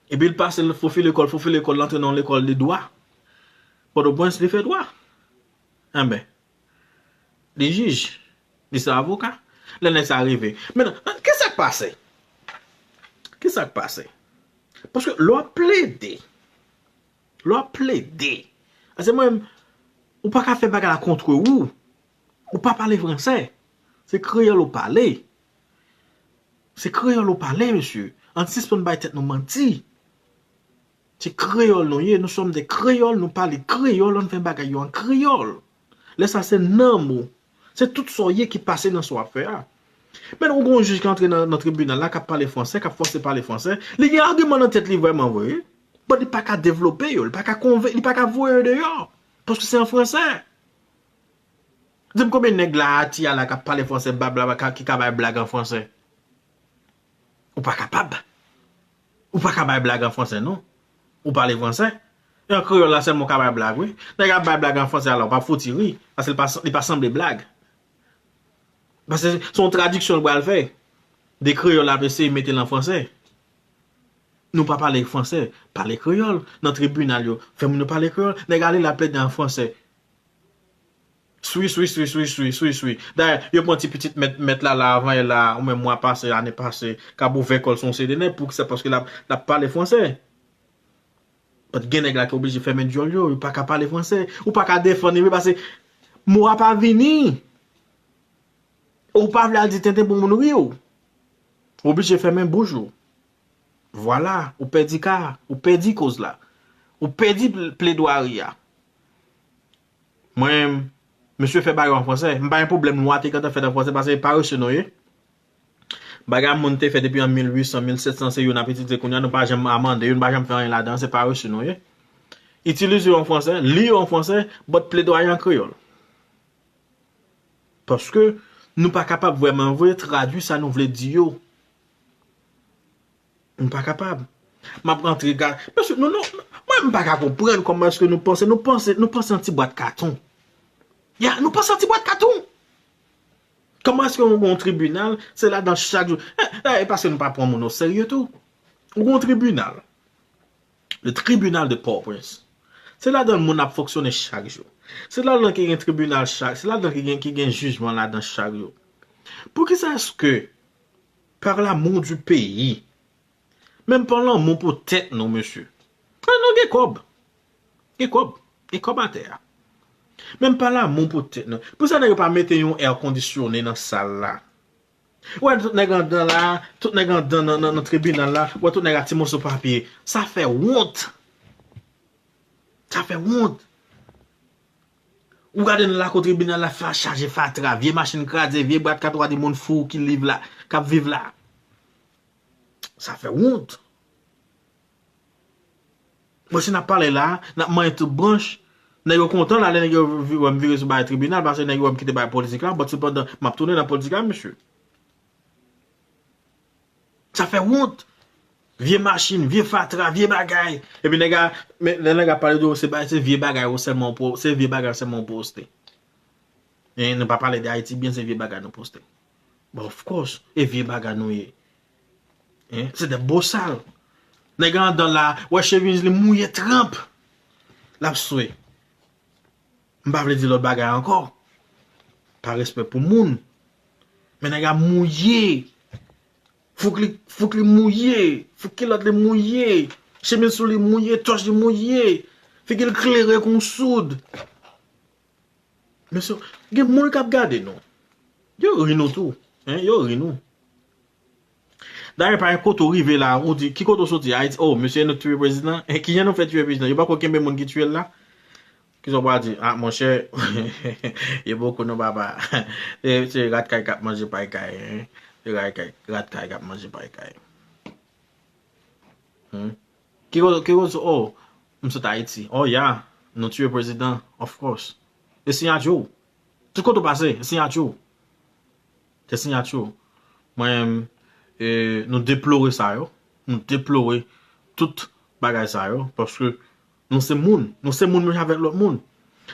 Epi l pase, l fofile kò l, fofile kò l, l antre nan yon lekòl de dwa. Pòtoprens, li fè dwa. Enben, li jij, li se avoka. Lè nèg sa rive. Mentnan, kisa k pase? Kisa k pase? Paske lè w ap plede, lè w ap plede, paske mwen, ou pa ka fè bagay la kont ou. Ou pa pale fransè. Se kreyòl ou pale. Se kreyòl ou pale, mesye. Ann sispann bay tèt nou manti. Se kreyòl nou ye, nous sommes des créoles, nou pale kreyòl, ann fè bagay yo an kreyòl. Lè sa se nanm ou. Se tout sa w ye ki pase nan sa w ap fè a. Men ou gen yon jij ki antre nan, nan tribinal la, k ap pale fransè, k ap fòse pale fransè. Li gen agiman nan tèt li vrèman vre, wi. But li pa ka devlope yo, li pa ka konven, li pa ka voye yo deyò. Paske se an fransè. Di m konbyen nèg la, ati a la, k ap pale fransè, bab la, ka, ki ka bay blag an fransè? Ou pa kapab. Ou pa ka bay blag an fransè, non. Ou pale fransè. E an kreyòl la sèlman ou ka bay blag, wi. Nèg ap bay blag an fransè, alò, pa fouti ri. Paske li pa, li pa sanble blag. Paske se yon tradiksyon l pral fè. De kreyòl ap eseye mete l an fransè. Nou pa pale fransè, pale kreyòl. Nan tribinal yo, fè moun yo pale kreyòl. Nèg ale la plede an fransè. Swi, swi, swi, swi, swi, swi, swi. Dayè, yo pran ti pitit mèt, mèt la, la, avan yè la, ou menm mwa pase, ane pase, k ap ouvè kò l sou yon seri de nèg, poukisa? Paske l ap, l ap pale fransè. But gen nèg la ki oblije fèmen dyòl yo, yo pa ka pale fransè. Ou pa ka defann li, wi, paske mo a pa vini. Ou pa vle al di tenten pou moun ri w. Ou oblije fèmen bouch ou. Vwala, ou pèdi ka, ou pèdi koz la. Ou pèdi pl-, pledwari a. Mwen, mesye fè bagay yo an fransè. M pa gen pwoblèm lwa te gentan fèt an fransè, paske parese nou ye. Bagay moun te fè depi an mil uit san, mil sèt san, se yo n ap itilize kounye a, nou pa janm amande yo, nou pa janm fè anyen ladan, se parese nou ye. Itilize yo an fransè, li yo an fransè, but pledwaye an kreyòl. Paske nou pa kapab vrèman vre tradui sa nou vle di yo. Nou pa kapab. M ap rantre ga-, mesye, nou, nou, mwen, m pa ka konprann kòman èske nou panse, nou panse, nou panse an ti bwat katon. Ya, nou panse an ti bwat katon. Kòman èske yon, yon tribinal, se ladan chak jou. E, e, e paske nou pa pran moun oserye tou. Ou gen yon tribinal. Le tribinal de Port-au-Prince. Se ladan moun ap fonksyone chak jou. Se ladan ki gen tribinal chak, se ladan ki gen, ki gen jijman ladan chak jou. Poukisa èske, par l'amour du pays, menm pa lanmou pou tèt nou, mesye. An nou gen kòb. Gen kòb. Gen kòb atè a. Menm pa lanmou pou tèt nou. Poukisa nèg yo pa mete yon air conditionné nan sal la? Ou wè tout nèg anndan la, tout nèg anndan nan, nan, nan tribinal la, ou wè tout nèg ak ti moso papye. Sa fè wont. Sa fè wont. Ou gade nan lakou tribinal la, fa-, chaje fatra, vye machin kraze, vye bwat kat, ou gade moun fou ki liv la, k ap viv la. Sa fè wont. Mwen, si n ap pale la, n ap manyen tout branch. Nèg yo kontan la, lè nèg yo vi-, wè m vire sou bagay tribinal, paske nèg yo wè m kite bagay politik la, but sepandan, m ap tounen nan politik la, mesye. Sa fè wont. Vye machin, vye fatra, vye bagay. Epi nèg a, men, lè nèg a pale de yo, se ba-, se vye bagay yo sèlman pou, se vye bagay sèlman pou poste. Hein, nou pa pale de Ayiti byen, se vye bagay nou poste. But of course, e vye bagay nou ye. Hein, se de bosal. Nèg anndan la, wè chemiz li mouye tranp. L ap swe. M pa vle di lòt bagay ankò. Pa respè pou moun. Men nèg a mouye. Fouk li, fouk li mouye. Fouk kilòt li mouye. Chemiz sou li mouye, tòch li mouye. Figi l klere kon soud. Mesye, gen moun k ap gade nou. Yo ri nou tou. Hein? Yo ri nou. Dayè, pa gen kote w rive la, ou di, ki kote w soti? Ayiti, oh, mesye, nou t touye prezidan. E kijan nou fè touye prezidan? Yo pako kenbe moun ki touye l la? Kisa w pral di? Ah, monchè, e bokou non, papa. E, se rat kay k ap manje pay kay, hein? Se rat kay, rat kay k ap manje pay kay. Hmm? Ki kote, ki kote, oh, m sot Ayiti. Oh, yeah, nou touye prezidan, of course. E siyati w. Tout kote w pase, e siyati w. Se siyati w. Mwen, e, nou deplore sa yo. Nou deplore tout bagay sa yo. Paske nou se moun. Nou se moun menm jan avèk lòt moun.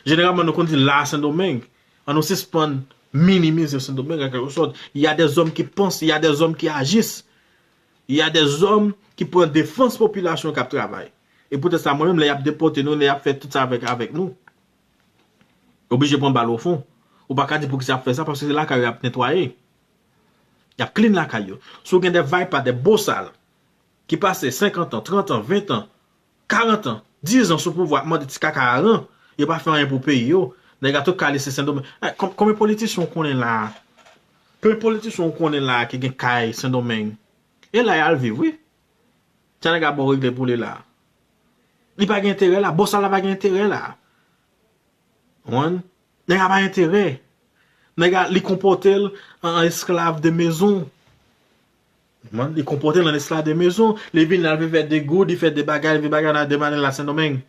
Jeneralman, nou konn di la Sendomeng. Ann nou sispann minimize Sendomeng, an kèlke sòt. Il y a des hommes qui pensent, il y a des hommes qui agissent. Il y a des hommes qui pran defans popilasyon k ap travay. E poutèt sa, mwen menm, lè y ap depòte nou, lè y ap fè tout sa avèk, avèk nou, oblije pran bal ofon. Ou pa ka di poukisa y ap fè sa, paske se lakay yo y ap netwaye. Y ap clean lakay yo. Si w gen de vaypa, de bosal, ki pase senkant an, trant an, ven an, karant an, diz an sou pouvwa, ap mande ti kaka aran, yo pa fè anyen pou peyi yo, nèg la tout kale se Sendomeng. Eh, kon-, konbyen politisyen w konnen la a? Konbyen politisyen w konnen la a ki gen kay Sendomeng? E la y al viv, wi. Sa nèg la ba w regle pou li la. Li pa gen enterè la, bosal la pa gen enterè la. Konprann? Nèg la pa enterè. Nèg la, li konpòte l an, an esklav de mezon. Konprann? Li konpòte l an esklav de mezon. Li vin la, li fè de goud, li fè de bagay, li fè bagay nan de maten la Sendomeng.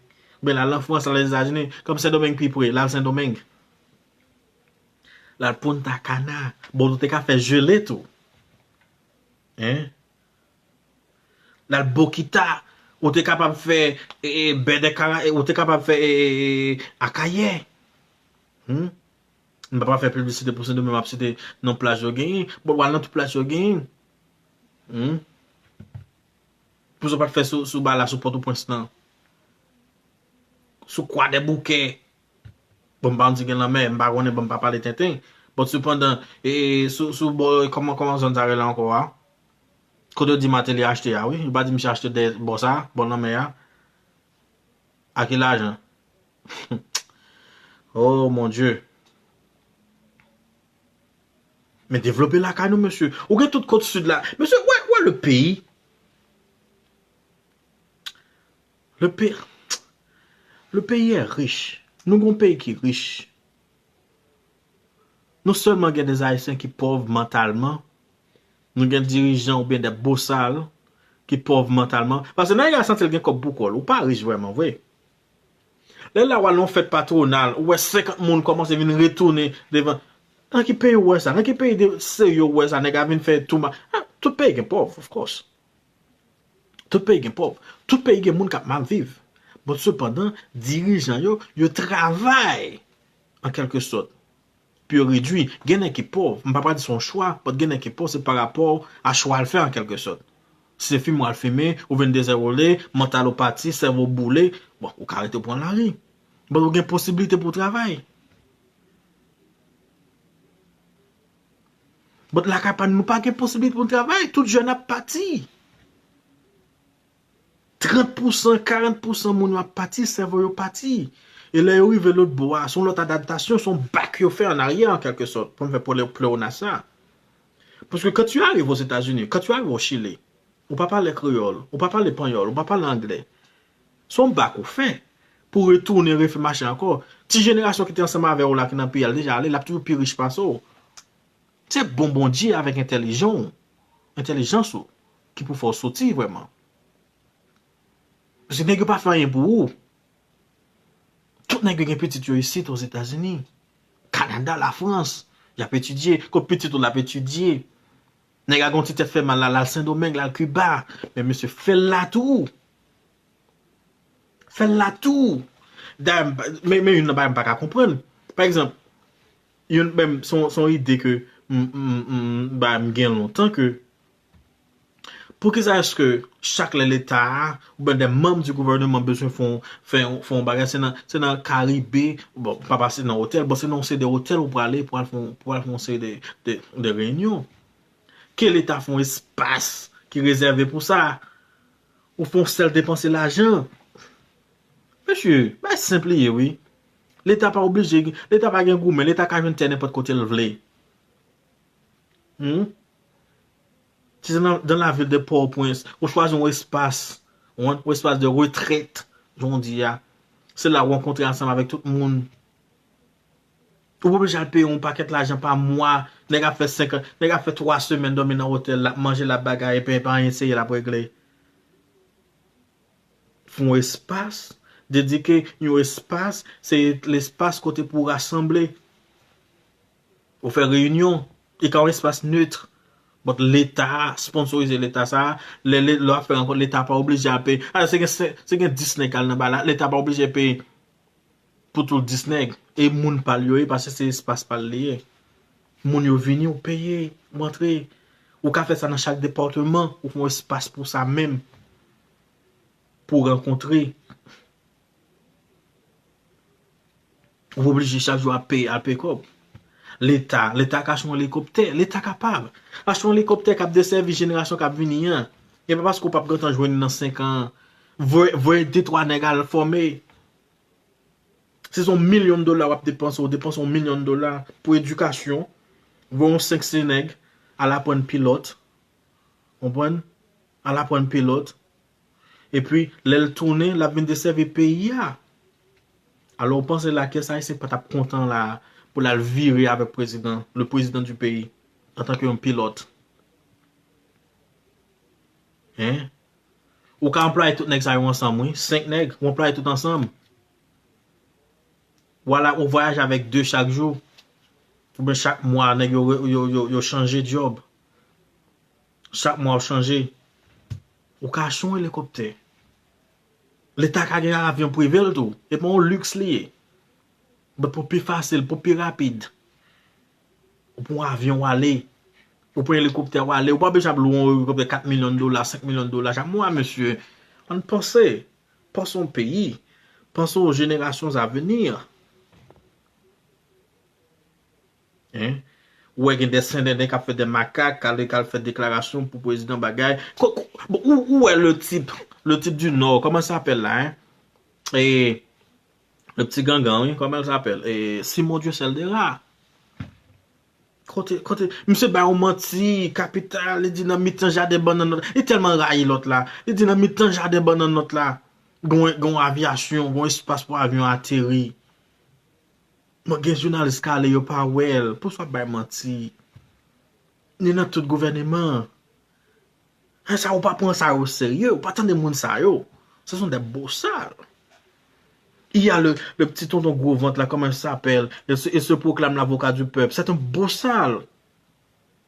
Oubyen la, l an Frans, la Lèzetazini. Kòm Sendomeng pi pre, la Sendomeng. La Punta Cana. Bon, ou te ka fè jele tou. Hein? L al Bokita, ou te kapab fè, e, e, Bèdèkara, e, ou te kapab fè, e, e, e, Akayè. Hmm? M pa pral fè piblisite pou Sendomeng, m ap site non plaj yo genyen. Bon, w al nan tout plaj yo genyen. Hmm? Poukisa w pa t fè sou, sou ba la, sou Pòtoprens lan? Sou Kwadèboukè. Bon, m pa konn si gen lanmè, m pa konnen, bon, m pa pale tenten. Bon, sepandan, e, e, sou, sou bò, kòman, kòman zòn sa rele ankò a? Kote yo di Martelly achte a, wi. Yo pa di misye achte dèyè bò sa, bò lanmè a. A ki lajan? Oh, mon Dieu. Men devlope lakay nou, mesye. Ou gen tout kot sid la. Mesye, wè, wè le peyi. Le pe-, le pays est riche. Nou gon peyi ki rich. Nou sèlman gen de Ayisyen ki pòv mantalman. Nou gen dirijan oubyen de bosal ki pòv mantalman. Paske nan nèg la santi l gen kòb pou kò l. Ou pa rich vrèman, vre. Lè la w al nan yon fèt patwonal, ou wè senkant moun kòmanse vin retounen devan. Nan ki peyi w wè sa? Nan ki peyi de serye w wè sa? Nèg la vin fè tou ma-, ah, tout peyi gen pòv, of course. Tout peyi gen pòv. Tout peyi gen moun k ap mal viv. Bon, sepandan, dirijan yo, yo travay, an kèlke sòt, pou yo redui. Gen nèg ki pòv. M pa pral di se yon chwa, but gen nèg ki pòv, se pa rapò a chwa l fè, an kèlke sòt. Si se fimen w al fimen, ou vin dezewole, mantal ou pati, sèvo w boule, bon, ou ka rete pran lari. But ou gen posiblite pou w travay. But lakay pa nou, nou pa gen posiblite pou n travay. Tout jèn ap pati. Trant pousan, karant pousan moun yo ap pati, sèvo yo pati. E lè yo rive lòt bò a, se yon lòt adaptasyon, se yon back yo fè an aryè, an kèlke sòt, pou m fè pole-, pleonasyon sa. Paske quand tu arrives aux États-Unis, quand tu arrives au Chili, ou pa pale kreyòl, ou pa pale panyòl, ou pa pale anglè. Se yon back ou fè pou retounen refè mache ankò. Ti jenerasyon ki te ansanm avè w la, ki nan peyi a, l deja ale, l ap toujou pi rich pase w. Se bon Bondye avèk entèlijan w, entèlijans ou, ki pou fè w soti vrèman. Paske nèg yo pa fè anyen pou ou. Tout nèg yo gen pitit yo isit, Ozetazini, Kanada, Lafrans. Y ap etidye. Kot pitit ou l ap etidye? Nèg la gen yon ti tèt fè mal la, l al Sendomeng, l al Kiba. Men mesye, fè l la tou. Fè l la tou. Dayè, m pa, men, men youn nan bagay m pa ka konprann. Pa egzanp, youn, men, se yon, se yon ide ke m, m, m, m, ba, m gen lontan ke poukisa èske chak lè Leta a, oubyen de manm di gouvèneman bezwen fè yon, fè yon, fè yon bagay, se nan, se nan Karibe, bon, pa pase nan otèl, bon, se nan yon seri de otèl ou prale pou al fè yon, pou al fè yon seri de, de, de reyinyon. Ke Leta fè yon espas ki rezève pou sa. Ou fè yon sèl depanse lajan. Mesye, bagay senp li ye, wi. Leta pa oblije, Leta pa gen goumen, Leta ka jwenn tè nenpòt kote l vle. Hmm? Si se nan, dans la ville de Port-au-Prince, ou chwazi yon espas, yon, yon espas de retrèt, jan w di a, se la ou rankontre ansanm avèk tout moun. Ou pa oblije al peye yon pakèt lajan pa mwa. Nèg ap fè senk, nèg ap fè twa semèn dòmi nan otèl, l ap manje, l ap bagay, epi pa anyen serye l ap regle. Fè yon espas, dedike yon espas, se lespas kote pou w rasanble. Ou fè reyinyon, e ka yon espas nèt. But Leta, sponsorize Leta sa, lè, lè, lè w ap fè rankont, Leta pa oblije al peye. Alò, si gen, si gen dis nèg k al nan ba la, Leta pa oblije peye pou tout dis nèg. E moun pa l yo ye, paske se espas pa l li ye. Moun yo vini, ou peye, ou antre. Ou ka fè sa nan chak depatman, ou fè yon espas pou sa menm, pou w rankontre. Ou pa oblije chak jou ap peye, ap peye kòb. Leta, Leta ka achte yon elikoptè, Leta kapab. Achte yon elikoptè k ap desèvi jenerasyon k ap vini an. E pa paske w p ap gentan jwenn nan senk an. Voye, voye de twa nèg al fòme. Si se yon milyon dola w ap depanse, ou depanse yon milyon dola pou edikasyon, voye yon senk, sis nèg al aprann pilòt. Konprann? Al aprann pilòt. Epi, lè l tounen, l ap vin desèvi peyi a. Alò, ou panse la, kiyès Ayisyen pa t ap kontan la pou l al vire avèk prezidan, le président du pays, antanke yon pilòt? Hein? Ou ka anplwaye tout nèg sa yo ansanm, wi. Senk nèg, ou anplwaye tout ansanm. Ou al, ou vwayaje avèk de chak jou. Oubyen chak mwa, nèg yo, yo, yo, yo chanje djòb. Chak mwa w chanje. Ou ka achte yon elikoptè. Leta ka gen avyon prive l tou. E pa yon liks li ye. But pou pi fasil, pou pi rapid. Ou pran yon avyon w ale. Ou pran elikoptè w ale. Ou pa bezwen ap lwe yon elikoptè kat milyon dola, senk milyon dola chak mwa, mesye. Ann panse. Panse yon peyi. Panse aux générations à venir. Hein? Ou wè gen de sendenden k ap fè de makak, k al, k al fè deklarasyon pou prezidan bagay. Ko-, ko-, bon, ou, ou wè le type, le type du Nord, comment ça s'appelle là, hein? Et le petit gangan, oui, comment il s'appelle? Et Simon Dieuseul Dera. Kote, kote, misye bay yon manti, kapital, li di nan mitan jaden bannann lòt. Li tèlman rayi lòt la. Li di nan mitan jaden bannann lòt la, gon, gon avyasyon, gon espas pou avyon ateri. Bon, gen jounalis k ale, yo pa wè l. Poukisa w ap bay manti? Li nan tout gouvèneman. Hein, sa, ou pa pran sa yo serye, ou pa tande moun sa yo. Ce sont des bossal. Il y a le, le petit tonton gros ventre là, comment il s'appelle? Il se, il se proclame l'avocat du peuple. C'est un bossal.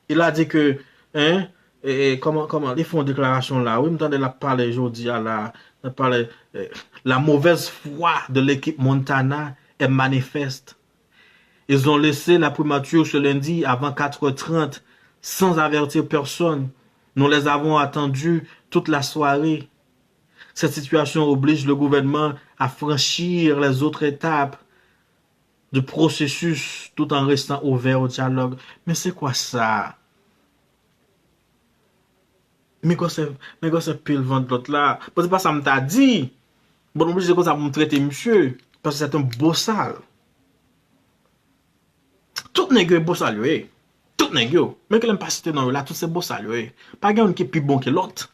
Il a dit que, hein, e, e, kòman, kòman, li fè yon deklarasyon la, wi, m tande l ap pale jodi a la, l ap pale, e, la mauvaise foi de l'équipe Montana est manifeste. Ils ont laissé la primature ce lundi avant quatre heures trente, sans avertir personne. Nous les avons attendus toute la soirée. Cette situation oblige le gouvernement à franchir les autres étapes du processus tout en restant ouvert au dialogue. Men se kwa sa? Men gwosè, men gwosè pil vant lòt la. Bon, se pa sa m ta di. Bon, m oblije konsa pou m trete misye. Paske se yon bosal. Tout nèg yo e bosal yo ye. Tout nèg yo. Menm ke lè m pa site non yo la, tout se bosal yo ye. Pa gen youn ki pi bon ke lòt.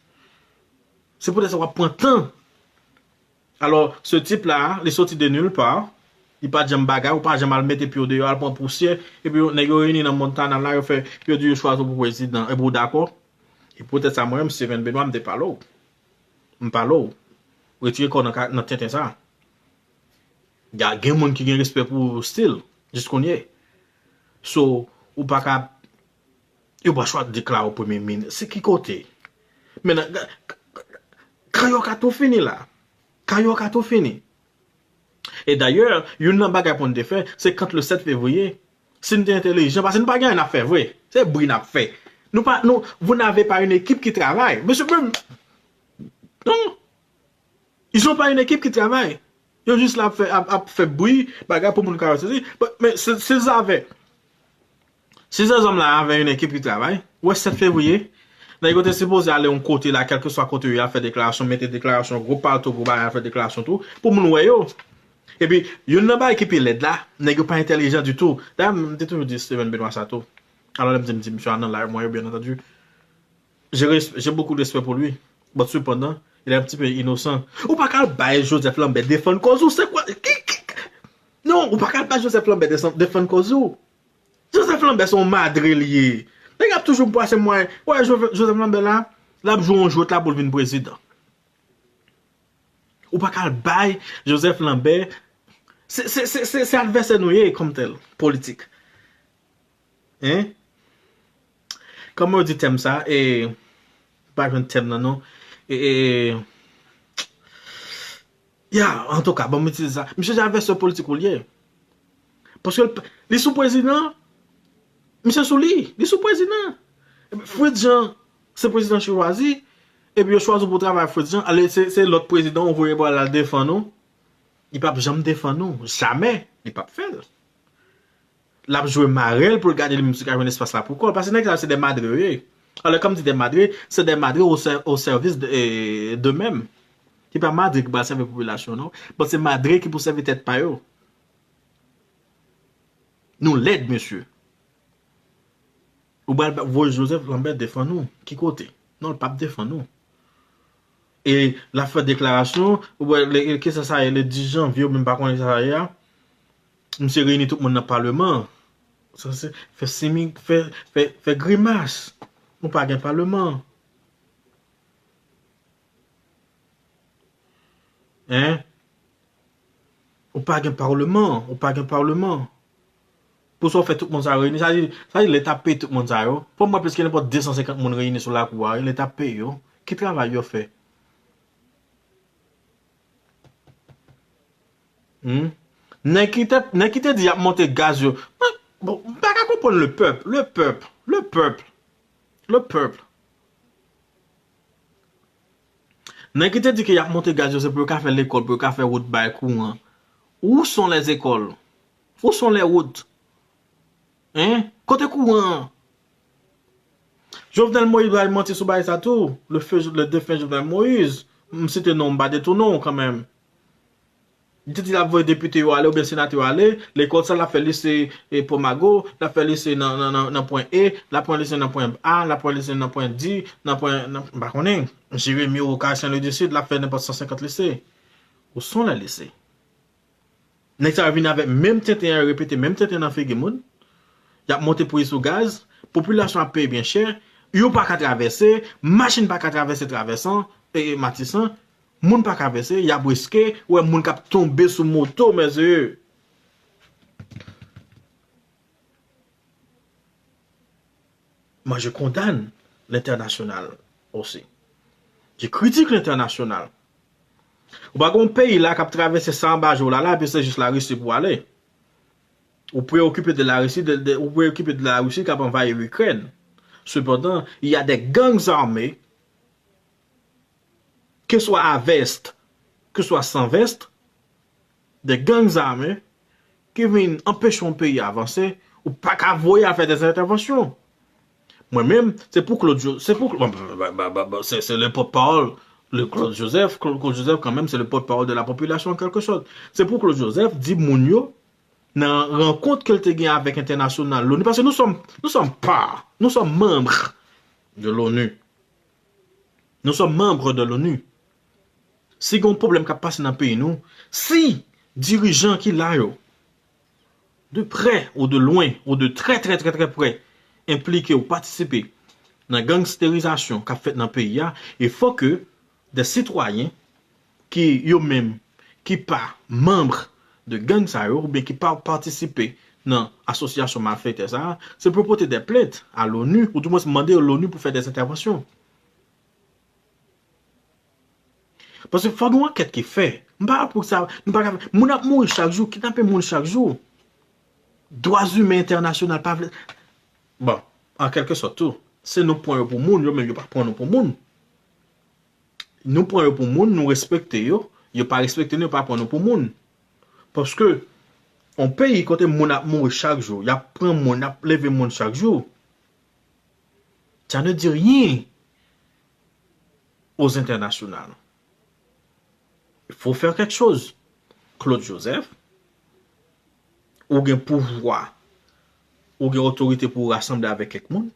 Se poutèt sa w ap pran tan. Alò, ce type là, li soti de nulle part, li pa t janm bagay, ou pa janm al mete pye w deyò, al pran pousyè, epi yo, nèg yo reyini nan Montana la, yo fè, yo di yo chwazi w pou prezidan, epi w dakò? E poutèt sa, mwen menm, Steven Benoît, m te pale w. M pale w. Retire kò w nan ka, nan tenten sa. Ya, gen moun ki gen respè pou ou still, jis kounye. So, ou pa ka, yo pa chwa deklare w premye minis. Se ki kote? Men nan, ka, ka, ka, kanyò ka tou fini la. Kanyò ka tou fini. E dayè, youn nan bagay pou n te fè, se kont le sèt fevriye, si n te entèlijan, paske n pa gen anyen n ap fè vre. Se bri n ap fè. Nou pa, nou, vous n'avez pas une équipe qui travaille. Mesye, menm, non. Ils ont pas une équipe qui travaille. Yo jis la ap fè, ap, ap fè bri, bagay pou moun ka wè sesi. But, men se, se zafè. Si se zòm la avè yon ekip ki travay, ou wè sèt fevriye, nèg yo te sipoze ale yon kote la, kèlkeswa kote yo ye, al fè deklarasyon, mete deklarasyon, gwo palto, gwo bagay, al fè deklarasyon tou, pou moun wè yo. Epi, youn nan bagay ki pi lèd la, nèg yo pa entèlijan ditou. Dayè, m te toujou di Steven Benoît sa tou. Alò, lè m di, m di misye a nan live mwen yo, byen antandi. J'ai res- j'ai beaucoup de respect pour lui. But cependant, il est un petit peu innocent. Ou pa ka al bay Joseph Lambert defann kòz ou. Se kwa? Ki, ki, non, ou pa ka al bay Joseph Lambert desan- defann kòz ou. Joseph Lambert se yon madre li ye. Nèg ap toujou pase mwen. Wè, Joseph Lambert la, l ap jwe yon jwèt la pou l vin prezidan. Ou pa ka al bay Joseph Lambert. Se, se, se, se, se advèsè nou ye kòm tèl, politik. Hein? Kòman yo di tèm sa? E, pa jwenn tèm nan, non. E, e, e, ya, antouka, bon, m itilize sa. Misye se advèsè politik ou l ye. Paske l p- li sou prezidan, misye sou li, li sou prezidan. Fritz Jean, se prezidan chwazi, epi yo chwazi w pou w travay ak Fritz Jean, ale se, se lòt prezidan ou voye pou al al defann ou. Li p ap janm defann ou, jamè, li p ap fè l. L ap jwe marèl pou l gade li menm si l ka jwenn espas la pou kò l. Paske nèg sa yo se de madre yo ye. Alò, kan m di de madre, se de madre au sè- au service de, eh, d'eux-mêmes. Se pa madre ki pral sèvi popilasyon, non. But se madre ki pou sèvi tèt pa yo. Nou lèd, mesye. Ou pral ba- voye Joseph Lambert defann nou. Ki kote? Non, l p ap defann nou. E l ap fè deklarasyon, ou wè, le, kisa sa ye, le dis janvye, ou menm pa konnen sa sa ye a. Misye reyini tout moun nan paleman. Sa se fè simi, fè, fè, fè grimas. Nou pa gen paleman. Hein? Ou pa gen paleman, ou pa gen paleman. Pou sa w fè tout moun sa yo reyini, sa di, sa di Leta ap peye tout moun sa yo. Pou mwen, plis ke nenpòt de san senkant moun reyini sou lakou a, Leta ap peye yo. Ki travay yo fè? Hmm? Nèg ki te, nèg ki te di y ap monte gaz yo. Mwen, bon, m pa ka konprann le peuple, le peuple, le peuple, le peuple. Nèg ki te di ke y ap monte gaz yo, se pou yo ka fè lekòl, pou yo ka fè wout bay kouran. Où sont les écoles? Où sont les routes? Hein? Kote kouran an? Jovenel Moïse bay manti sou bagay sa tou. Le feu, le défunt Jovenel Moïse. M site non, m pa detounen w kanmenm. Li te di l ap voye depite yo ale oubyen senatè yo ale, lekòl sa l ap fè lise, e, Pòmago, l ap fè lise nan, nan, nan, nan pwen E, l ap pran lise nan pwen A, l ap pran lise nan pwen D, nan pwen, nan, m pa konnen, Jeremi, Oka, Sen Lwi di Sid, l ap fè nenpòt san senkant lise. Où sont les lycées? Nèg sa yo vin avèk menm tenten an, yo repete menm tenten nan figi moun. Y ap monte pri sou gaz, popilasyon ap peye byen chè, yo pa ka travèse, machin pa ka travèse travèsan, e, e, Matisan, moun pa ka travèse, y ap riske, ou wè moun k ap tonbe sou moto, mezye. Moi, je condamne l'international aussi. Je critique l'international. Ou pa gen yon peyi la k ap travèse sa anba je w la, la, epi se jis Larisi pou ale. Ou preokipe de Larisi, de, de, ou preokipe de Larisi k ap anvayi Ikrèn. Sepandan, il y a des gangs armés, ke swa a vès, ke swa san vès, de gangs armés ki vin anpeche yon peyi avanse, ou pa ka voye al fè des interventions. Mwen menm, se pou Claude Jo- se pou, bon, bon, bon, bon, bon, se, se le porte-parole, le Claude Joseph, Claude, Claude Joseph kanmenm, se le porte-parole de la population en quelque sorte. Se pou Claude Joseph di moun yo, nan rankont ke l te gen avèk entènasyonal, l'ONU, paske nous sommes, nous sommes part, nous sommes membres de l'ONU. Nous sommes membres de l'ONU. Si gen yon pwoblèm k ap pase nan peyi nou, si dirijan ki la yo, de près ou de loin, ou de très, très, très, très près, enplike ou patisipe nan gangsterizasyon k ap fèt nan peyi a, e fò ke de sitwayen ki yo menm ki pa manm de gang sa yo, oubyen ki pa patisipe nan asosyasyon malfektè sa a, se pou yo pote de plent a l'ONU, ou dimwens mande l'ONU pou fè de entèvansyon. Paske fò gen yon ankèt ki fè. M pa pou sa, nou pa ka, moun ap mouri chak jou, kidnape moun chak jou. Dwa imen entènasyonal pa vle. Bon, an kèlke sòt tou, se nou pran yo pou moun, yo menm yo pa pran nou pou moun. Nou pran yo pou moun, nou respekte yo, yo pa respekte nou, yo pa pran nou pou moun. Paske, yon peyi kote moun ap mouri chak jou, y ap pran moun, y ap leve moun chak jou, ça ne dit rien aux internationales. Il faut faire quelque chose. Claude Joseph, ou gen pouvwa, ou gen otorite pou w rasanble avèk kèk moun.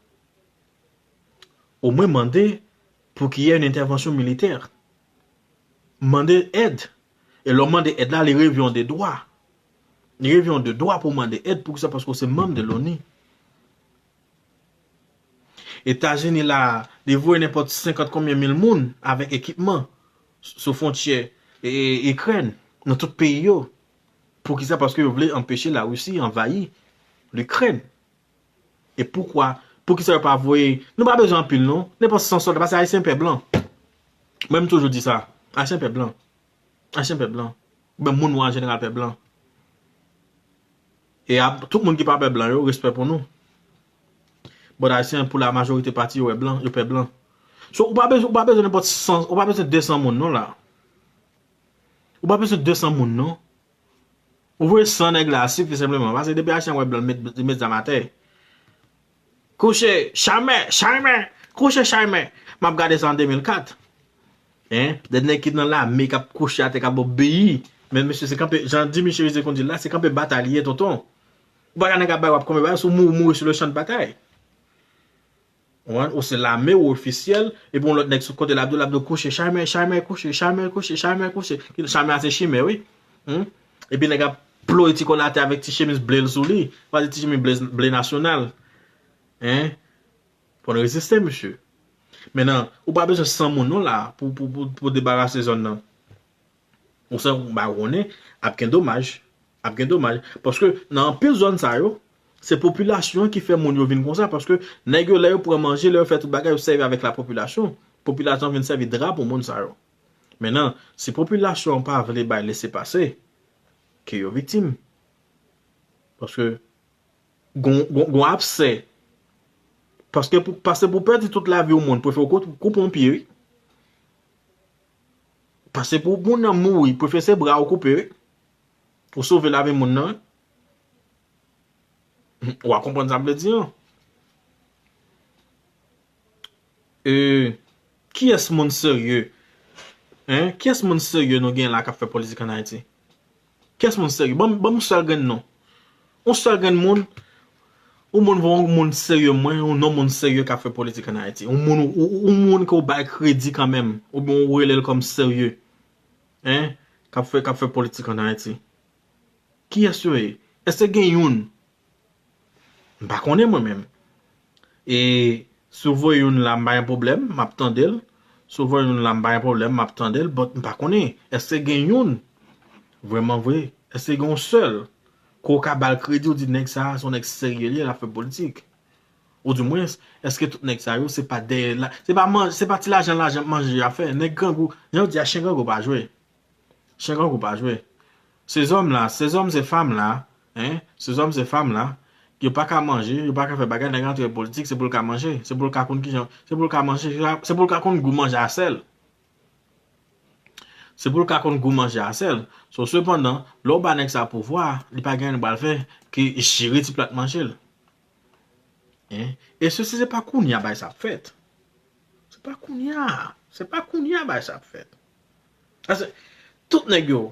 Omwen mande pou ki y ait yon entèvansyon militè. Mande èd. E lè w mande èd la, li revyen w de dwa. Li revyen w de dwa pou w mande èd. Poukisa? Paske w se manm de l'ONU. Etazini la, li voye nenpòt senkant konbyen mil moun avèk ekipman sou fwontyè e, e, Ikrèn, nan tout peyi yo. Poukisa? Paske yo vle anpeche Larisi anvayi Likrèn. E poukwa? Poukisa yo pa voye? Nou pa bezwen anpil, non. Nenpòt san sòlda, paske Ayisyen pè blan. Mwen, m toujou di sa. Ayisyen pè blan. Ayisyen pè blan. Oubyen moun nwa an jeneral pè blan. E a, tout moun ki pa pè blan yo, respè pou nou. But Ayisyen, pou la majorite pati, yo wè blan, yo pè blan. So, ou pa bezwen, ou pa bezwen nenpòt san, ou pa bezwen de san moun, non, la. Ou pa bezwen de san moun, non. Ou voye san nèg la, sifi senpleman. Paske depi Ayisyen wè blan, li met, li met zam atè. Kouche, chamè, chamè, kouche, chamè. M ap gade sa an de mil kat. Hein? De nèg ki nan lame, k ap kouche atè, k ap obeyi. Men mesye, se kanpe, jan Dimi Cherizier konn di l la, se kanpe batay li ye, tonton. Ou pa ka nèg ap bay w ap konbe bagay, si w mouri, mouri sou le chan de batay. Ou konprann? Ou se lame, ou ofisyèl, epi yon lòt nèg sou kote l ap di w, l ap di w kouche, chamè, chamè, kouche, chamè, kouche, chamè, kouche. Chamè a se chimè, wi. Hmm? Epi nèg ap ploye ti kòl atè avèk ti chemiz ble l sou li. Pa di ti chemiz ble, ble nasyonal. Hein? Fò n reziste, mesye. Mentnan, ou pa bezwen san moun non la pou, pou, pou, pou debarase zòn nan. Ou sa, ou pa konnen, ap gen domaj. Ap gen domaj. Paske nan anpil zòn sa yo, se popilasyon an ki fè moun yo vin konsa. Paske nèg yo, lè yo pran manje, lè yo fè tout bagay, yo sèvi avèk la popilasyon. Popilasyon an vin sèvi dra pou moun sa yo. Mentnan, si popilasyon an pa vle bay lesepase, ke yo viktim. Paske gon, gon, gon absè. Paske pou, pase pou pèdi tout lavi yon moun, prefere w koupe yon pye, wi. Pase pou moun nan mouri, prefere se bra ou koupe, wi. Ou sove lavi moun nan, wi. Ou a konprann sa m vle di an. E, kiyès moun serye? Hein? Kiyès moun serye nou gen la k ap fè politik ann Ayiti? Kiyès moun serye? Ban m, ban m yon sèl grenn non. Yon sèl grenn moun, yon moun, yon moun serye mwen, yon non moun serye k ap fè politik ann Ayiti. Yon moun, yon, yon moun ke w bay kredi kanmenm, oubyen w rele l kòm serye. Hein? K ap fè, k ap fè politik ann Ayiti. Kiyès yo ye? Èske gen youn? M pa konnen mwen menm. E si w voye youn la, m pa gen pwoblèm, m ap tande l. Si w voye youn la, m pa gen pwoblèm, m ap tande l, but m pa konnen. Èske gen youn? Vrèman vre, èske gen yon sèl? Ke w ka ba l kredi, w di nèg sa a, se yon nèg serye li ye, l ap fè politik. Ou di mwens, èske tout nèg sa yo, se pa dèyè la, se pa man, se pa ti lajan, lajan manje y ap fè? Nèg grangou, jan yo di a, chen grangou pa jwe. Chen grangou pa jwe. Se zòm la, se zòm, se fanm la, hein? Se zòm, se fanm la, yo pa ka manje, yo pa ka fè bagay, nèg antre politik, se pou l ka manje, se pou l ka konn kijan, se pou l ka manje, se pou l ka konn gou manje a sèl. Se pou l ka konn gou manje a sèl. So, sepandan, lè w ba nèg sa pouvwa, li pa gen anyen l pral fè ke jere ti plat manje l. Hein? E se, se, se pa kounye a bagay sa ap fèt. Se pa kounye a. Se pa kounye a bagay sa ap fèt. Ase, tout nèg yo,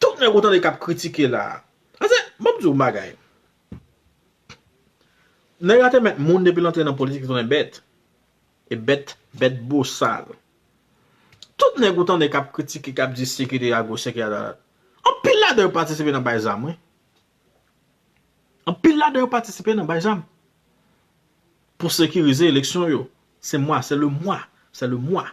tout nèg ou tande k ap kritike la. Ase, ban m di w yon bagay. Nèg la te mèt moun depi l antre nan politik, li tounen bèt. E bèt, bèt bosal. Tout nèg ou tande k ap kritike, k ap di sekirite a goch, sekirite a dwat. Anpil ladan yo patisipe nan bay zam, wi. Anpil ladan yo patisipe nan bay zam. Pou sekirize eleksyon yo. Se mwa, se le mwa, se le mwa.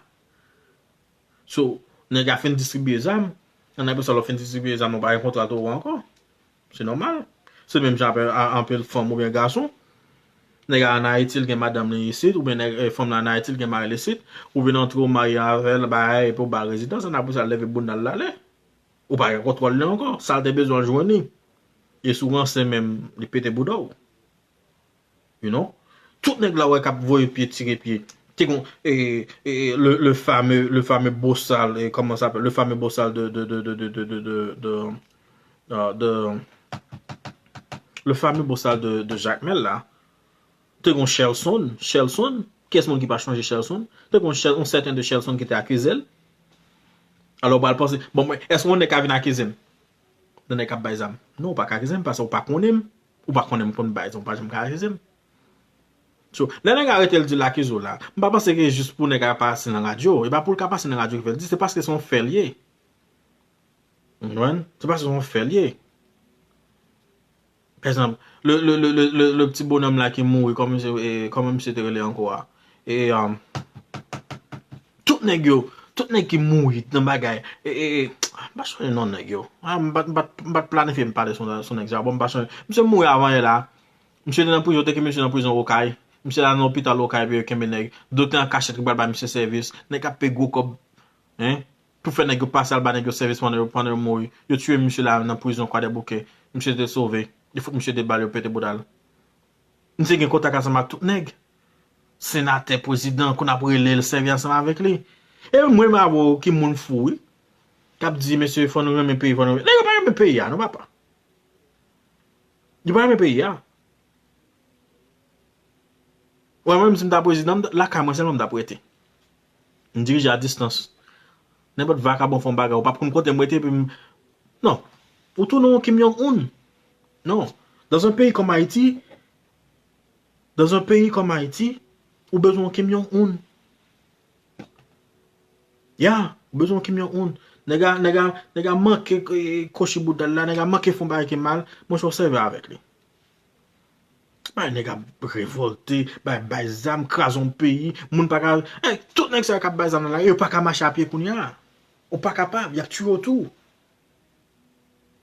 So, nèg a fin distribiye zam. Nan apre sa, lè w fin distribiye zam, ou pa gen kontra towo ankò. Se nòmal. Se menm jan avèk a-, anpil fanm oubyen gason. Nèg la ann Ayiti, l gen madanm li isit, oubyen nèg, eh, fanm lan ann Ayiti, l gen mari l isit. Ou vin antre, w marye avè l, bagay, epi w ba rezidans, nan apre sa, l leve bounda l, l ale. Ou pa gen kontwòl li ankò. Sa l te bezwen, l jwenn li. E si w ranse menm, li pete bouda w. You know? Tout nèg la wè k ap voye pye, tire pye. Te gon, e, e, le, le fameux, le fameux bosal, e, comment ça s'appelle? Le fameux bosal de, de, de, le fameux bosal de, de Jakmèl la. Te gon Shelson, Shelson. Kiyès moun ki pa chonje Shelson? Te gon Shel-, yon sèten de Shelson ki te akize l. Alò, w pral panse, bon, mwen, èske yon nèg ka vin akize m? Nan nèg k ap bay zam. Non, ou pa ka akize m, paske ou pa konnen m. Ou pa konnen m konn bay zam, ou pa janm ka akize m. So, lè nèg arete l di l akize w la, m pa panse ke jis pou nèg a pase nan radyo. E pa pou l ka pase nan radyo ki fè l di, se paske se yon fè l ye. Ou konprann? Se paske se yon fè l ye. Pa egzanp, le, le, le, le, le, le ti bonòm la ki mouri, kòman misye, e, kòman misye te rele ankò a? E, um, tout nèg yo, tout nèg ki mouri nan bagay, e, e, e, m pa sonje non nèg yo. A, m pa, m pa, m pa t planifye m pale sou, sou nèg sa. Bon, m pa sonje. Misye mouri avan yè la. Misye te nan prizon, te ke misye nan prizon Okay. Misye la nan lopital Okay, epi yo kenbe nèg. Doktè an kachèt ki pral bay misye sèvis. Nèg ap peye gwo kòb. Hein? Pou fè nèg yo pase al ba nèg yo sèvis pandan yo, pandan yo mouri. Yo tiye misye la nan prizon Kwadèboukè. Misye te sove. Yo fout misye de bal, yo pete bouda l. Misye gen kontak ansanm ak tout nèg. Senatè, prezidan, kounye ap rele l, sèvi ansanm avèk li. E mwen, m avè w ki moun fou, wi. K ap di, mesye, fò nou renmen peyi, fò nou renmen. Nèg yo pa renmen peyi a, non, papa. Yo pa renmen peyi a. Wè, mwen, menm si m ta prezidan, m t-, lakay mwen sèlman m t ap rete. M dirije a distans. Nenpòt vakabon fè yon bagay, ou p ap konn kote m rete, epi m, non. Ou tounen yon Kim Jong Un. Non. Dans un pays comme Haïti, dans un pays comme Haïti, ou bezwen yon Kim Jong Un. Ya, ou bezwen yon Kim Jong Un. Nèg a, nèg a, nèg a manke, e, kochi bouda l la, nèg a manke fè yon bagay ki mal, monchè, w sèvi avèk li. Bay nèg ap revòlte, bay, bay zam, kraze yon peyi, moun pa ka, e, tout nèg sa yo k ap bay zam nan lari, yo pa ka mache a pye kounye a. Ou pa kapab, y ap tiye w tou.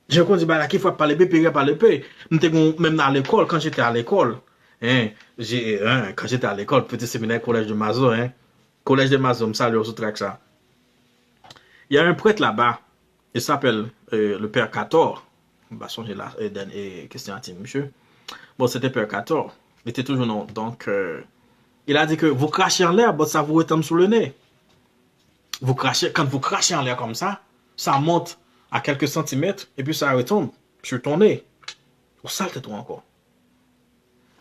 Jan konn di bagay la, ki fwa pale pe, pere pale pe. M te gon, menm nan lekòl, quand j'étais à l'école, hein, j'ai, hein, quand j'étais à l'école, petit séminaire, collège de Mazot, hein. Collège de Mazot, m salye w sou trak sa. Il y a un prêtre là-bas, il s'appelle, euh, le père Cator. M pa sonje la, e, dènye, e, kesyon a ti misye. Bon, c'était père Cator. Il était toujours non. Donc, euh, il a dit que vous crachez en l'air, but ça vous retombe sous le nez. Vous crachez, quand vous crachez en l'air comme ça, ça monte à quelques centimètres et puis ça retombe sur ton nez. Ou sal tèt ou ankò.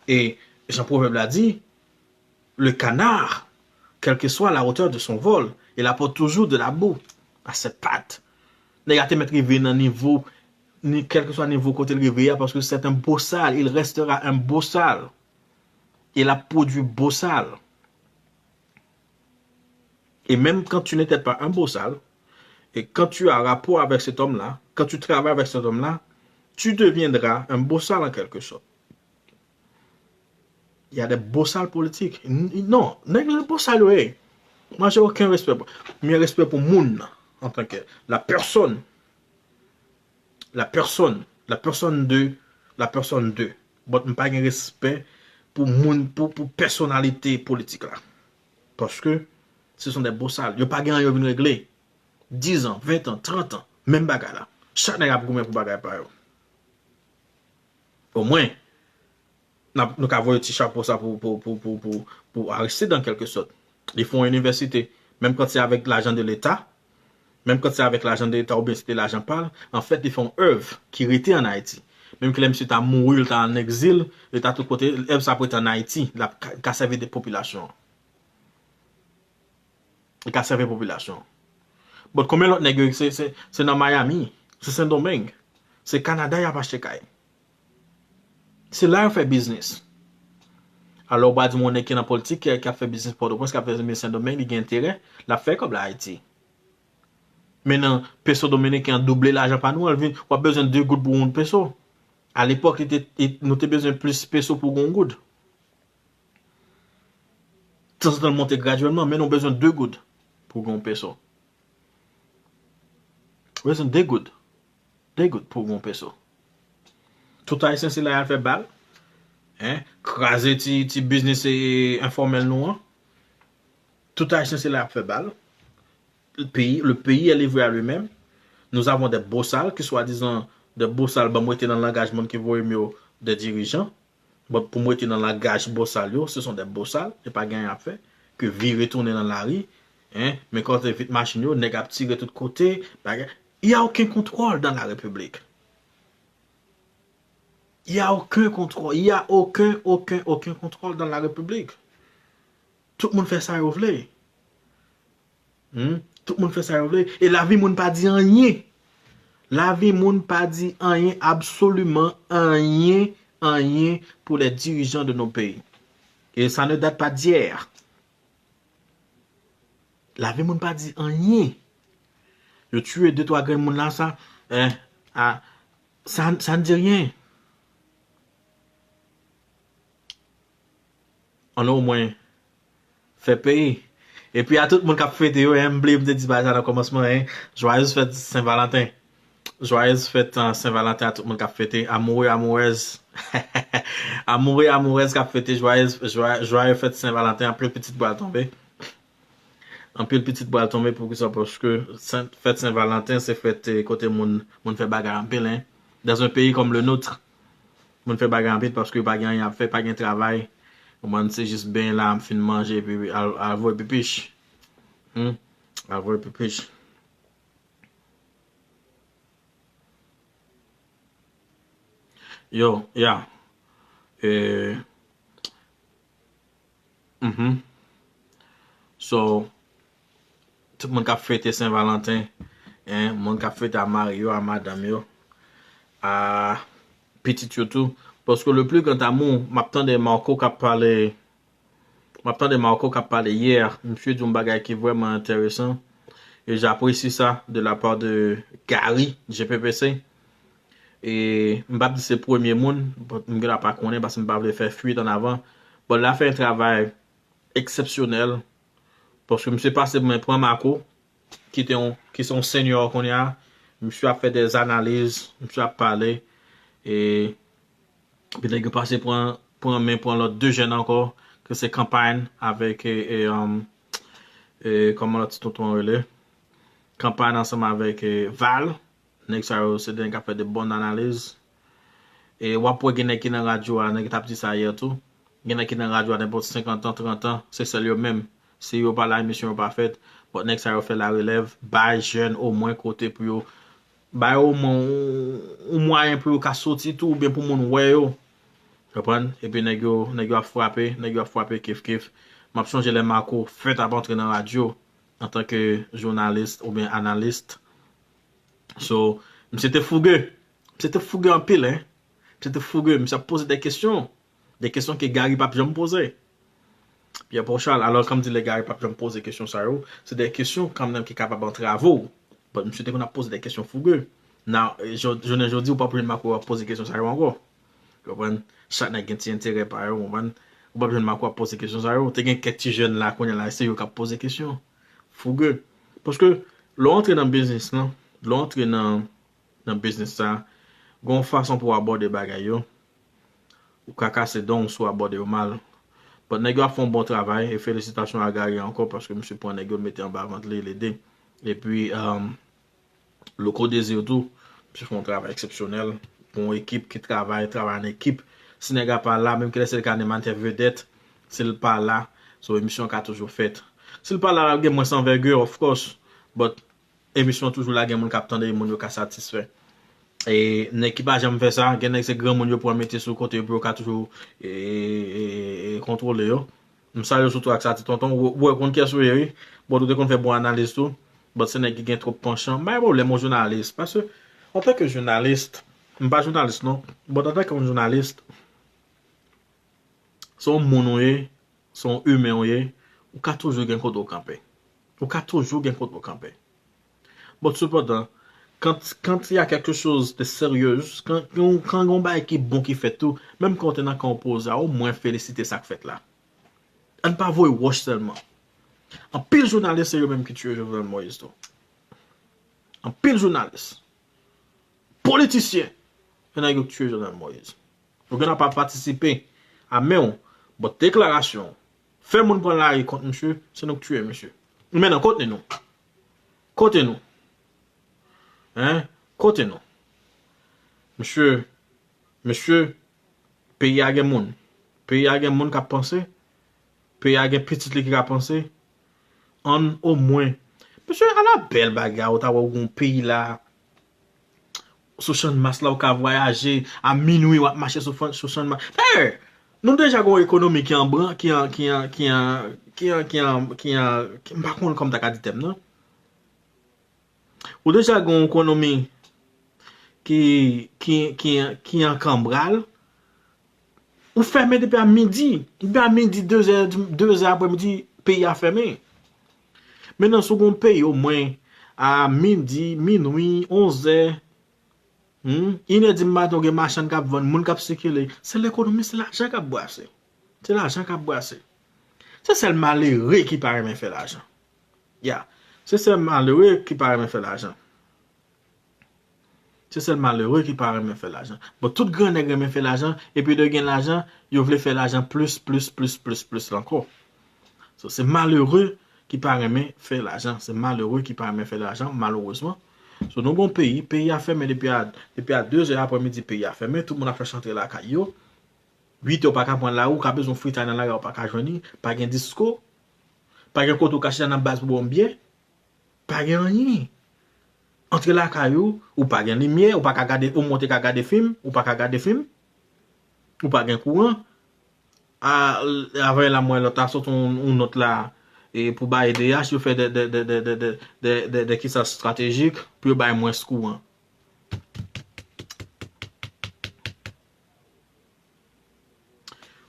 E jan pwovèb la di, le canard, quelle que soit la hauteur de son vol, il apporte toujours de la boue à ses pattes. Nèg la te mèt rive nan nivo, ni, quel que soit nivo kote l rive a, paske c'est un bossal, il restera un bossal. Il a produit bossal. Et même quand tu n'étais pas un bossal, et quand tu as rapport avec cet homme-là, quand tu travailles avec cet homme-là, tu deviendras un bossal en quelque sorte. Il y a des bossal politiques. N-, non, nèg yo bossal yo ye. Moi, j'ai aucun respect. Mwen respè pou moun nan, en tant que la personne. La personne, la personne de, la personne de. But m pa gen respè pou moun, pou, pou pèsonalite politik la. Paske ce sont des bossal. Yo pa gen anyen yo vin regle. Diz an, ven an, trant an, menm bagay la. Chak nèg ap goumen pou bagay pa yo. Omwen, n ap, nou ka voye ti chapo sa pou, pou, pou, pou, pou, pou Aristide, an kèlke sòt. Li fè yon inivèsite, menm kan se avèk lajan de Leta, menm kan se avèk lajan de Leta oubyen se te lajan pa l, anfèt, li fè yon èv ki rete ann Ayiti. Menm ke lè misye ta mouri, li ta ann egzil, li ta tout kote, èv sa ap rete ann Ayiti, l ap ka, ka sèvi de popilasyon an. Li ka sèvi popilasyon an. But konbyen lòt nèg yo, se, se, se nan Miami, se Sendomeng, se Kanada y ap achte kay. Se la yo fè biznis. Alò, ou pa di m yon nèg ki nan politik, ki, ki ap fè biznis Pòtoprens, ki ap fè biznis Sendomeng, li gen enterè, l ap fè kòb la Ayiti. Men nan peso dominiken an double lajan pa nou an, l vin, w ap bezwen de goud pou yon peso. Alepòk, li te, li, nou te bezwen plis peso pou yon goud. Tanzantan, l monte gradyèlman, men nou bezwen de goud pou yon peso. Ou bezwen de goud. De goud pou yon peso. Tout Ayisyen se la y al fè bal. Hein? Kraze ti, ti biznis, e, enfòmèl nou an. Tout Ayisyen se la y ap fè bal. Le pays, le pays est livré à lui-même. Nous avons des bossal ki swadizan de bossal, ban m rete nan langaj moun ki voye m yo, de dirijan. Bon, pou m rete nan langaj bossal yo, ce sont des bossal, yo pa gen anyen ap fè ke vire tounen nan lari, hein, men kote vit machin yo, nèg ap tire tout kote, bagay. Il y a aucun contrôle dans la République. Il y a aucun contrôle, il y a aucun, aucun, aucun contrôle dans la République. Tout moun fè sa yo vle. Hmm? Tout moun fè sa yo vle. E lavi moun pa di anyen. Lavi moun pa di anyen, absoliman anyen, anyen pour les dirigeants de nos pays. Et ça ne date pas d'hier. Lavi moun pa di anyen. Yo tiye de twa grenn moun la, sa, eh, a, sa, sa n di ryen. Ann omwen fè peyi. Epi a tout moun k ap fete yo, hein, m bliye m te di bagay sa nan kòmansman, hein. Joyeux fèt Sen Valanten. Joyeux fèt, euh, Sen Valanten a tout moun k ap fete. Amoure, amourèz. Amoure, amourèz k ap fete. Joyeux, joyeux, joyeux fèt Sen Valanten. Anpil pitit pral tonbe. Anpil pitit pral tonbe. Poukisa? Paske sen, fèt Sen Valanten se fèt, eh, kote moun, moun fè bagay anpil, hein. Dans un pays comme le nôtre, moun fè bagay anpil paske pa gen anyen ap fè, pa gen travay. Ou konprann, se jis benyen la, fin manje, epi al, al voye pipich. Hmm? Al voye pipich. Yo, ya. Eh, mhm. So, tout moun k ap fete Sen Valanten, hein, moun k ap fete a mari yo, a madanm yo, a pitit yo tou. Paske le plus grand amour, m ap tande Marco k ap pale, m ap tande Marco k ap pale yè, misye di yon bagay ki vrèman enteresan. E j'apprécie ça de la part de Gary, G P P C. E m p ap di se premye moun, but m genlè pa konnen paske m pa vle fè fuit an avan. But l ap fè yon travay eksepsyonèl, paske misye pase pou mwen pran Marco, ki te yon, ki se yon senyò kounye a. Misye ap fè des analyses, misye ap pale, e epi nèg yo pase pran, pran men, pran lòt de jèn ankò, ke se Kanpay avèk, e, e, um, e, kòman lòt ti tonton an rele? Kanpay ansanm avèk, e, Val. Nèg sa yo, se de nèg k ap fè de bon analiz. E w ap wè gen nèg ki nan radyo a, nèg t ap di sa yè tou. Gen nèg ki nan radyo a nenpòt senkant an, trant an, se sèl yo menm. Si yo pa la, emisyon yo pa fèt. But nèg sa yo fè larelèv, bay jèn omwen kote pou yo, bay omwen yon, yon mwayen pou yo ka soti tou, oubyen pou moun wè yo. Konprann? Epi nèg yo, nèg yo ap frape, nèg yo ap frape kif kif. M ap chonje lè Marco fèt ap antre nan radyo antanke jounalis oubyen analis. So, misye te fouge. Misye te fouge anpil, hein. Misye te fouge. Misye ap poze de kesyon. De kesyon ke Gary p ap janm poze. Pierre Paul Charles, alò, kan m di lè Gary p ap janm poze kesyon sa yo, se de kesyon kanmenm ki kapab antrave w. But misye te konn ap poze de kesyon fouge. Nan, eh, jò-, jounen jodi, ou p ap jwenn Marco ap poze kesyon sa yo ankò. Ou konprann? Chak nèg gen ti enterè pa yo, ou konprann? Ou p ap jwenn Marco ap poze kesyon sa yo. Te gen kèk ti jèn la, kounye a la, se yo k ap poze kesyon. Fouge. Paske, lè w antre nan biznis lan, lè w antre nan, nan biznis sa, gen yon fason pou w abòde bagay yo. Ou ka kase dan w si w abòde yo mal. But nèg yo ap fè yon bon travay, e felisitasyon a Gary ankò, paske misye pran nèg yo, mete anba vant li, l ede. Epi, um, Loco Désir tou, misye fè yon travay eksepsyonèl. Pou yon ekip ki travay, travay an ekip. Si nèg la pa la, menm kilè se l ka de mannyè vedèt, si l pa la, so emisyon an ka toujou fèt. Si l pa la, l ap gen mwens anvègi, of course. But emisyon an toujou la, gen moun k ap tande, moun yo ka satisfè. E nèg ki pa janm fè sa, gen nèg se granmoun yo pran mete sou kote yo pou yo ka toujou, e, e, e, e, kontwole yo. M salye w sitou ak sa, ti tonton. Ou, ou wè konn kiyès ou ye, wi. Bon, ou te konn fè bon analiz tou. But se nèg ki gen twòp panchan. M pa gen pwoblèm, yon jounalis. Paske, antanke jounalis, m pa jounalis, non. But antanke yon jounalis, se yon moun ou ye, se yon imen ou ye, ou ka toujou gen kote w kanpe. Ou ka toujou gen kote w kanpe. Bon, sepandan, quand, quand il y a quelque chose de sérieux, kan, kan, kan gen yon bagay ki bon ki fèt tou, menm kan w te nan kan opoze a, omwen felisite sa k fèt la. Ann pa voye wòch sèlman. Anpil jounalis se yo menm ki tiye Jovenel Moïse tou. Anpil jounalis. Politisyen. Se nèg yo k tiye Jovenel Moïse. Ou gen dwa pa patisipe a men w, but deklarasyon w, fè moun pran lari kont misye, se nou k tiye misye. Men non, kote nou? Kote nou? Hein? Kote nou? Mesye, mesye, peyi a gen moun. Peyi a gen moun k ap panse. Peyi a gen pitit li ki ka panse. Ann omwen. Mesye, ala bèl bagay, ou ta wè ou gen yon peyi la. Sou Channmas la, ou ka vwayaje, a minwi, w ap mache sou fon-, sou Channmas. Dayè, nou deja gen yon ekonomi ki an bran, ki an, ki an, ki an, ki an, ki an, ki an, ki, m pa konn kòman m ta ka di tèm nan. Ou deja gen yon ekonomi ki, ki, ki, ki an kanbral. Ou fèmen depi a midi. Depi a midi, de zè, de zè aprè midi, peyi a fèmen. Mentnan, si w gen yon peyi, omwen, a midi, minwi, onz è, hmm, inè di maten, w gen machann k ap vann, moun k ap sikile. Se lekonomi, se lajan k ap brase. Se lajan k ap brase. Se sèl malere ki pa renmen fè lajan. Ya. Se sèl malere ki pa renmen fè lajan. Se sèl malere ki pa renmen fè lajan. Bon, tout grannèg renmen fè lajan, epi lè yo gen lajan, yo vle fè lajan plis, plis, plis, plis, plis ankò. So, se malere ki pa renmen fè lajan. Se malere ki pa renmen fè lajan, malerezman. So, nou gon peyi, peyi a fèmen depi a, depi a de zè aprè midi, peyi a fèmen, tout moun ap chache antre lakay yo. Uit è, ou pa ka pran lari, ou ka bezwen fritay nan lari, ou pa ka jwenn li, pa gen disko, pa gen kote ou ka chita nan baz pou bwè yon byè. Pa gen anyen. Antre lakay ou, ou pa gen limyè, ou pa ka gade, ou monte ka gade fim, ou pa ka gade fim, ou pa gen kouran. A, avè la mwen lòt la sot yon, yon nòt la, e pou bay D H, yo fè de, de, de kisa estratejik pou yo bay mwens kouran.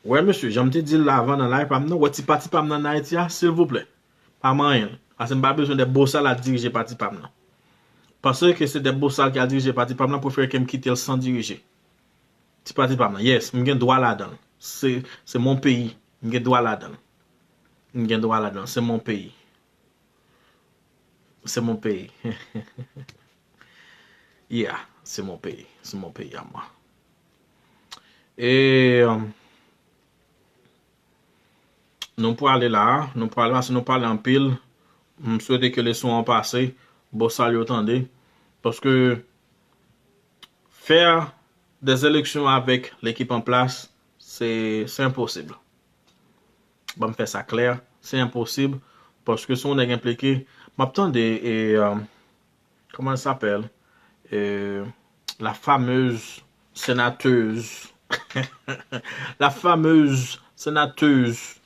Wè, mesye, jan m te di l la avan nan live pa m nan, wè ti pati pa m nan Ayiti a, silvouplè. Pa manyen l. Paske m pa bezwen de bosal al dirije pati pa m nan. Paske se de bosal ki al dirije pati pa m nan, prefere ke m kite l san dirije. Ti pati pa m nan, yes, m gen dwa ladan l. Se, se mon peyi. M gen dwa ladan l. M gen dwa ladan l. Se mon peyi. Se mon peyi. Yeah, se mon peyi. Se mon peyi a mwen. E, um, nou prale la, nou prale, paske nou pale anpil. M swete ke leson an pase, bosal yo tande. Paske fè de eleksyon avèk lekip an plas, se, se enposib. Ban m fè sa klè, se enposib, paske si yon nèg enplike, m ap tande, e, um, comment elle s'appelle? Euh, la fameuse sénateuse. La fameuse sénateuse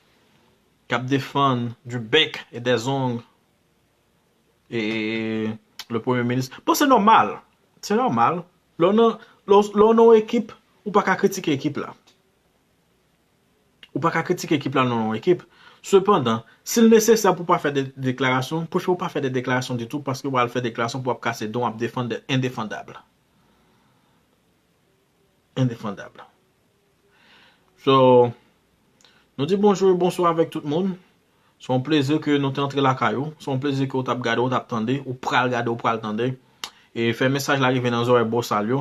k ap defann du bec et des ongles e le premye minis. Bon, se nòmal. Se nòmal. Lè w nan, lè w, lè w nan yon ekip, ou pa ka kritike ekip la. Ou pa ka kritike ekip la nan yon ekip. Sepandan, si l nesesè pou w pa fè de deklarasyon, prefere w pa fè de deklarasyon ditou, paske w al fè deklarasyon pou w ap kase don, w ap defann de endefandab. Endefandab. So, nou di bonjou e bonswa avèk tout moun. Se yon plezi ke nou te antre lakay ou. Se yon plezi ke w t ap gade, w t ap tande, ou pral gade, ou pral tande. E fè mesaj la rive nan zòrèy bosal yo.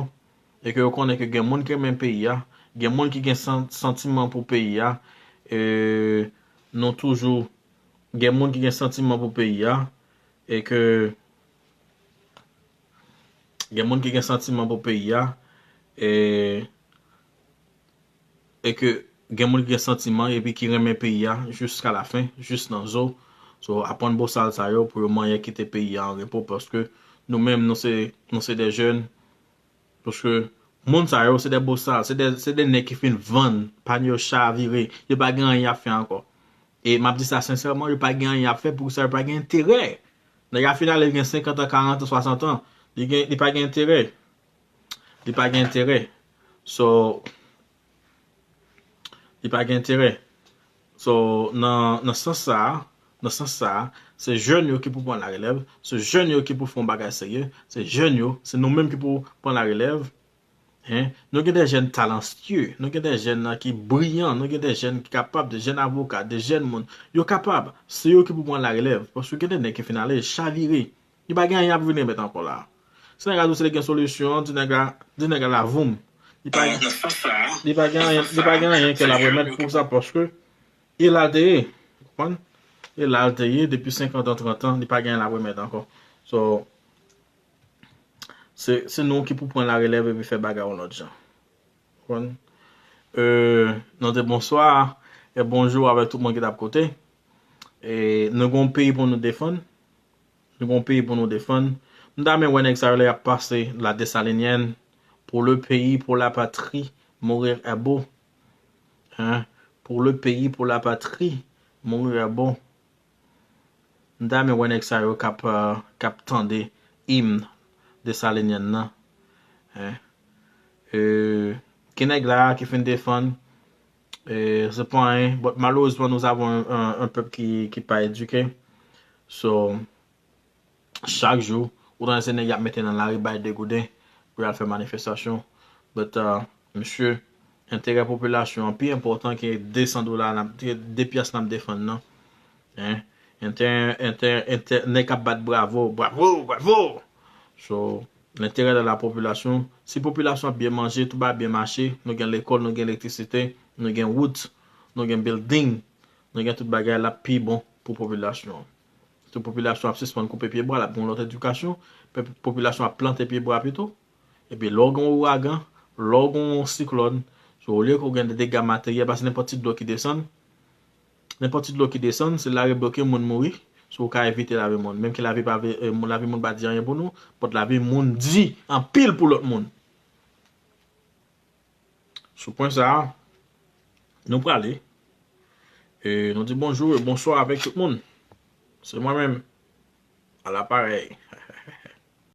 E ke yo konnen ke gen moun ki renmen peyi a, gen moun ki gen san-, santiman pou peyi a. E nou toujou gen moun ki gen santiman pou peyi a. E ke gen moun ki gen santiman pou peyi a. E e ke gen moun ki gen santiman epi ki renmen peyi a jiska la fen, jis nan zo. So, aprann bosal sa yo pou yo manyen kite peyi a an repo, paske nou menm, nou se, nou se de jèn, paske moun sa yo se de bosal, se de, se de nèg ki fin vann, pa yo chavire, yo pa gen anyen y ap fè ankò. E m ap di sa sensèman, yo pa gen anyen y ap fè, poukisa yo pa gen enterè. Nèg la fin ale, li gen senkant an, karant an, swasant an, li gen, li pa gen enterè. Li pa gen enterè. So, li pa gen enterè. So, nan, nan sans sa a, nan sans sa a, se jèn yo ki pou pran larelèv, se jèn yo ki pou fè yon bagay serye, se jèn yo, se nou menm ki pou pran larelèv. Hein? Nou gen de jèn talanstye, nou gen de jèn nan ki briyan, nou gen de jèn ki kapab, de jèn avoka, de jèn moun. Yo kapab, se yo ki pou pran larelèv, paske gen de nèg ki fin ale, chavire. Li pa gen anyen ap vin remèt ankò la. Si nèg la di w se li gen solisyon an, di nèg la, di nèg la la voum. Li pa, li pa gen anyen, li pa gen anyen ke l ap remèt pou sa, paske e la l te ye. Ou konprann? E la l te ye, depi senkant an, trant an, li pa gen anyen l ap remèt ankò. So, se, se nou ki pou pran larelèv epi fè bagay yon lòt jan. Konprann? Euh, nou di bonswa e bonjou avèk tout moun ki t ap koute. E nou gen yon peyi pou nou defann. Nou gen yon peyi pou nou defann. M ta renmen wè nèg sa yo lè y ap pase la Dessalinienne. Pour le pays, pour la patrie, mourir est beau. Hein? Pour le pays, pour la patrie, mourir est beau. M ta renmen wè nèg sa yo k ap, euh, k ap tande im Desalinièn nan. Hein? Euh, ki nèg la ki fin defann E, se pa anyen, but malerezman, nous avons un, un, un peuple qui, qui pas éduqué. So, chak jou, ou tande se nèg y ap mete nan lari bay degouden pou y al fè manifestasyon. But, uh, mesye, enterè popilasyon an pi enpòtan ke de san dola n ap, ke de pyès n ap defann nan. Hein? Entè, entè, entè, nèg k ap bat bravo, bravo, bravo! So, l'intérêt de la population, si popilasyon ap byen manje, tout bagay byen mache, nou gen lekòl, nou gen elektrisite, nou gen wout, nou gen building, nou gen tout bagay, l ap pi bon pou popilasyon an. Si popilasyon ap sispann koupe pye bwa, l ap gen yon lòt edikasyon, pe- popilasyon ap plante pye bwa pito. Epi lè w gen yon ouragan, lè w gen yon siklòn, so olye ke w gen de dega materyèl, paske nenpòt ti dlo ki desann, nenpòt ti dlo ki desann, se lari bloke, moun mouri. So ou ka evite lavi moun. Menm ke lavi pa vle, eh, lavi moun pa di anyen pou nou, but lavi moun di anpil pou lòt moun. Sou pwen sa a, nou prale. E nou di bonjou e bonswa avèk tout moun. Se mwen menm, a laparèy,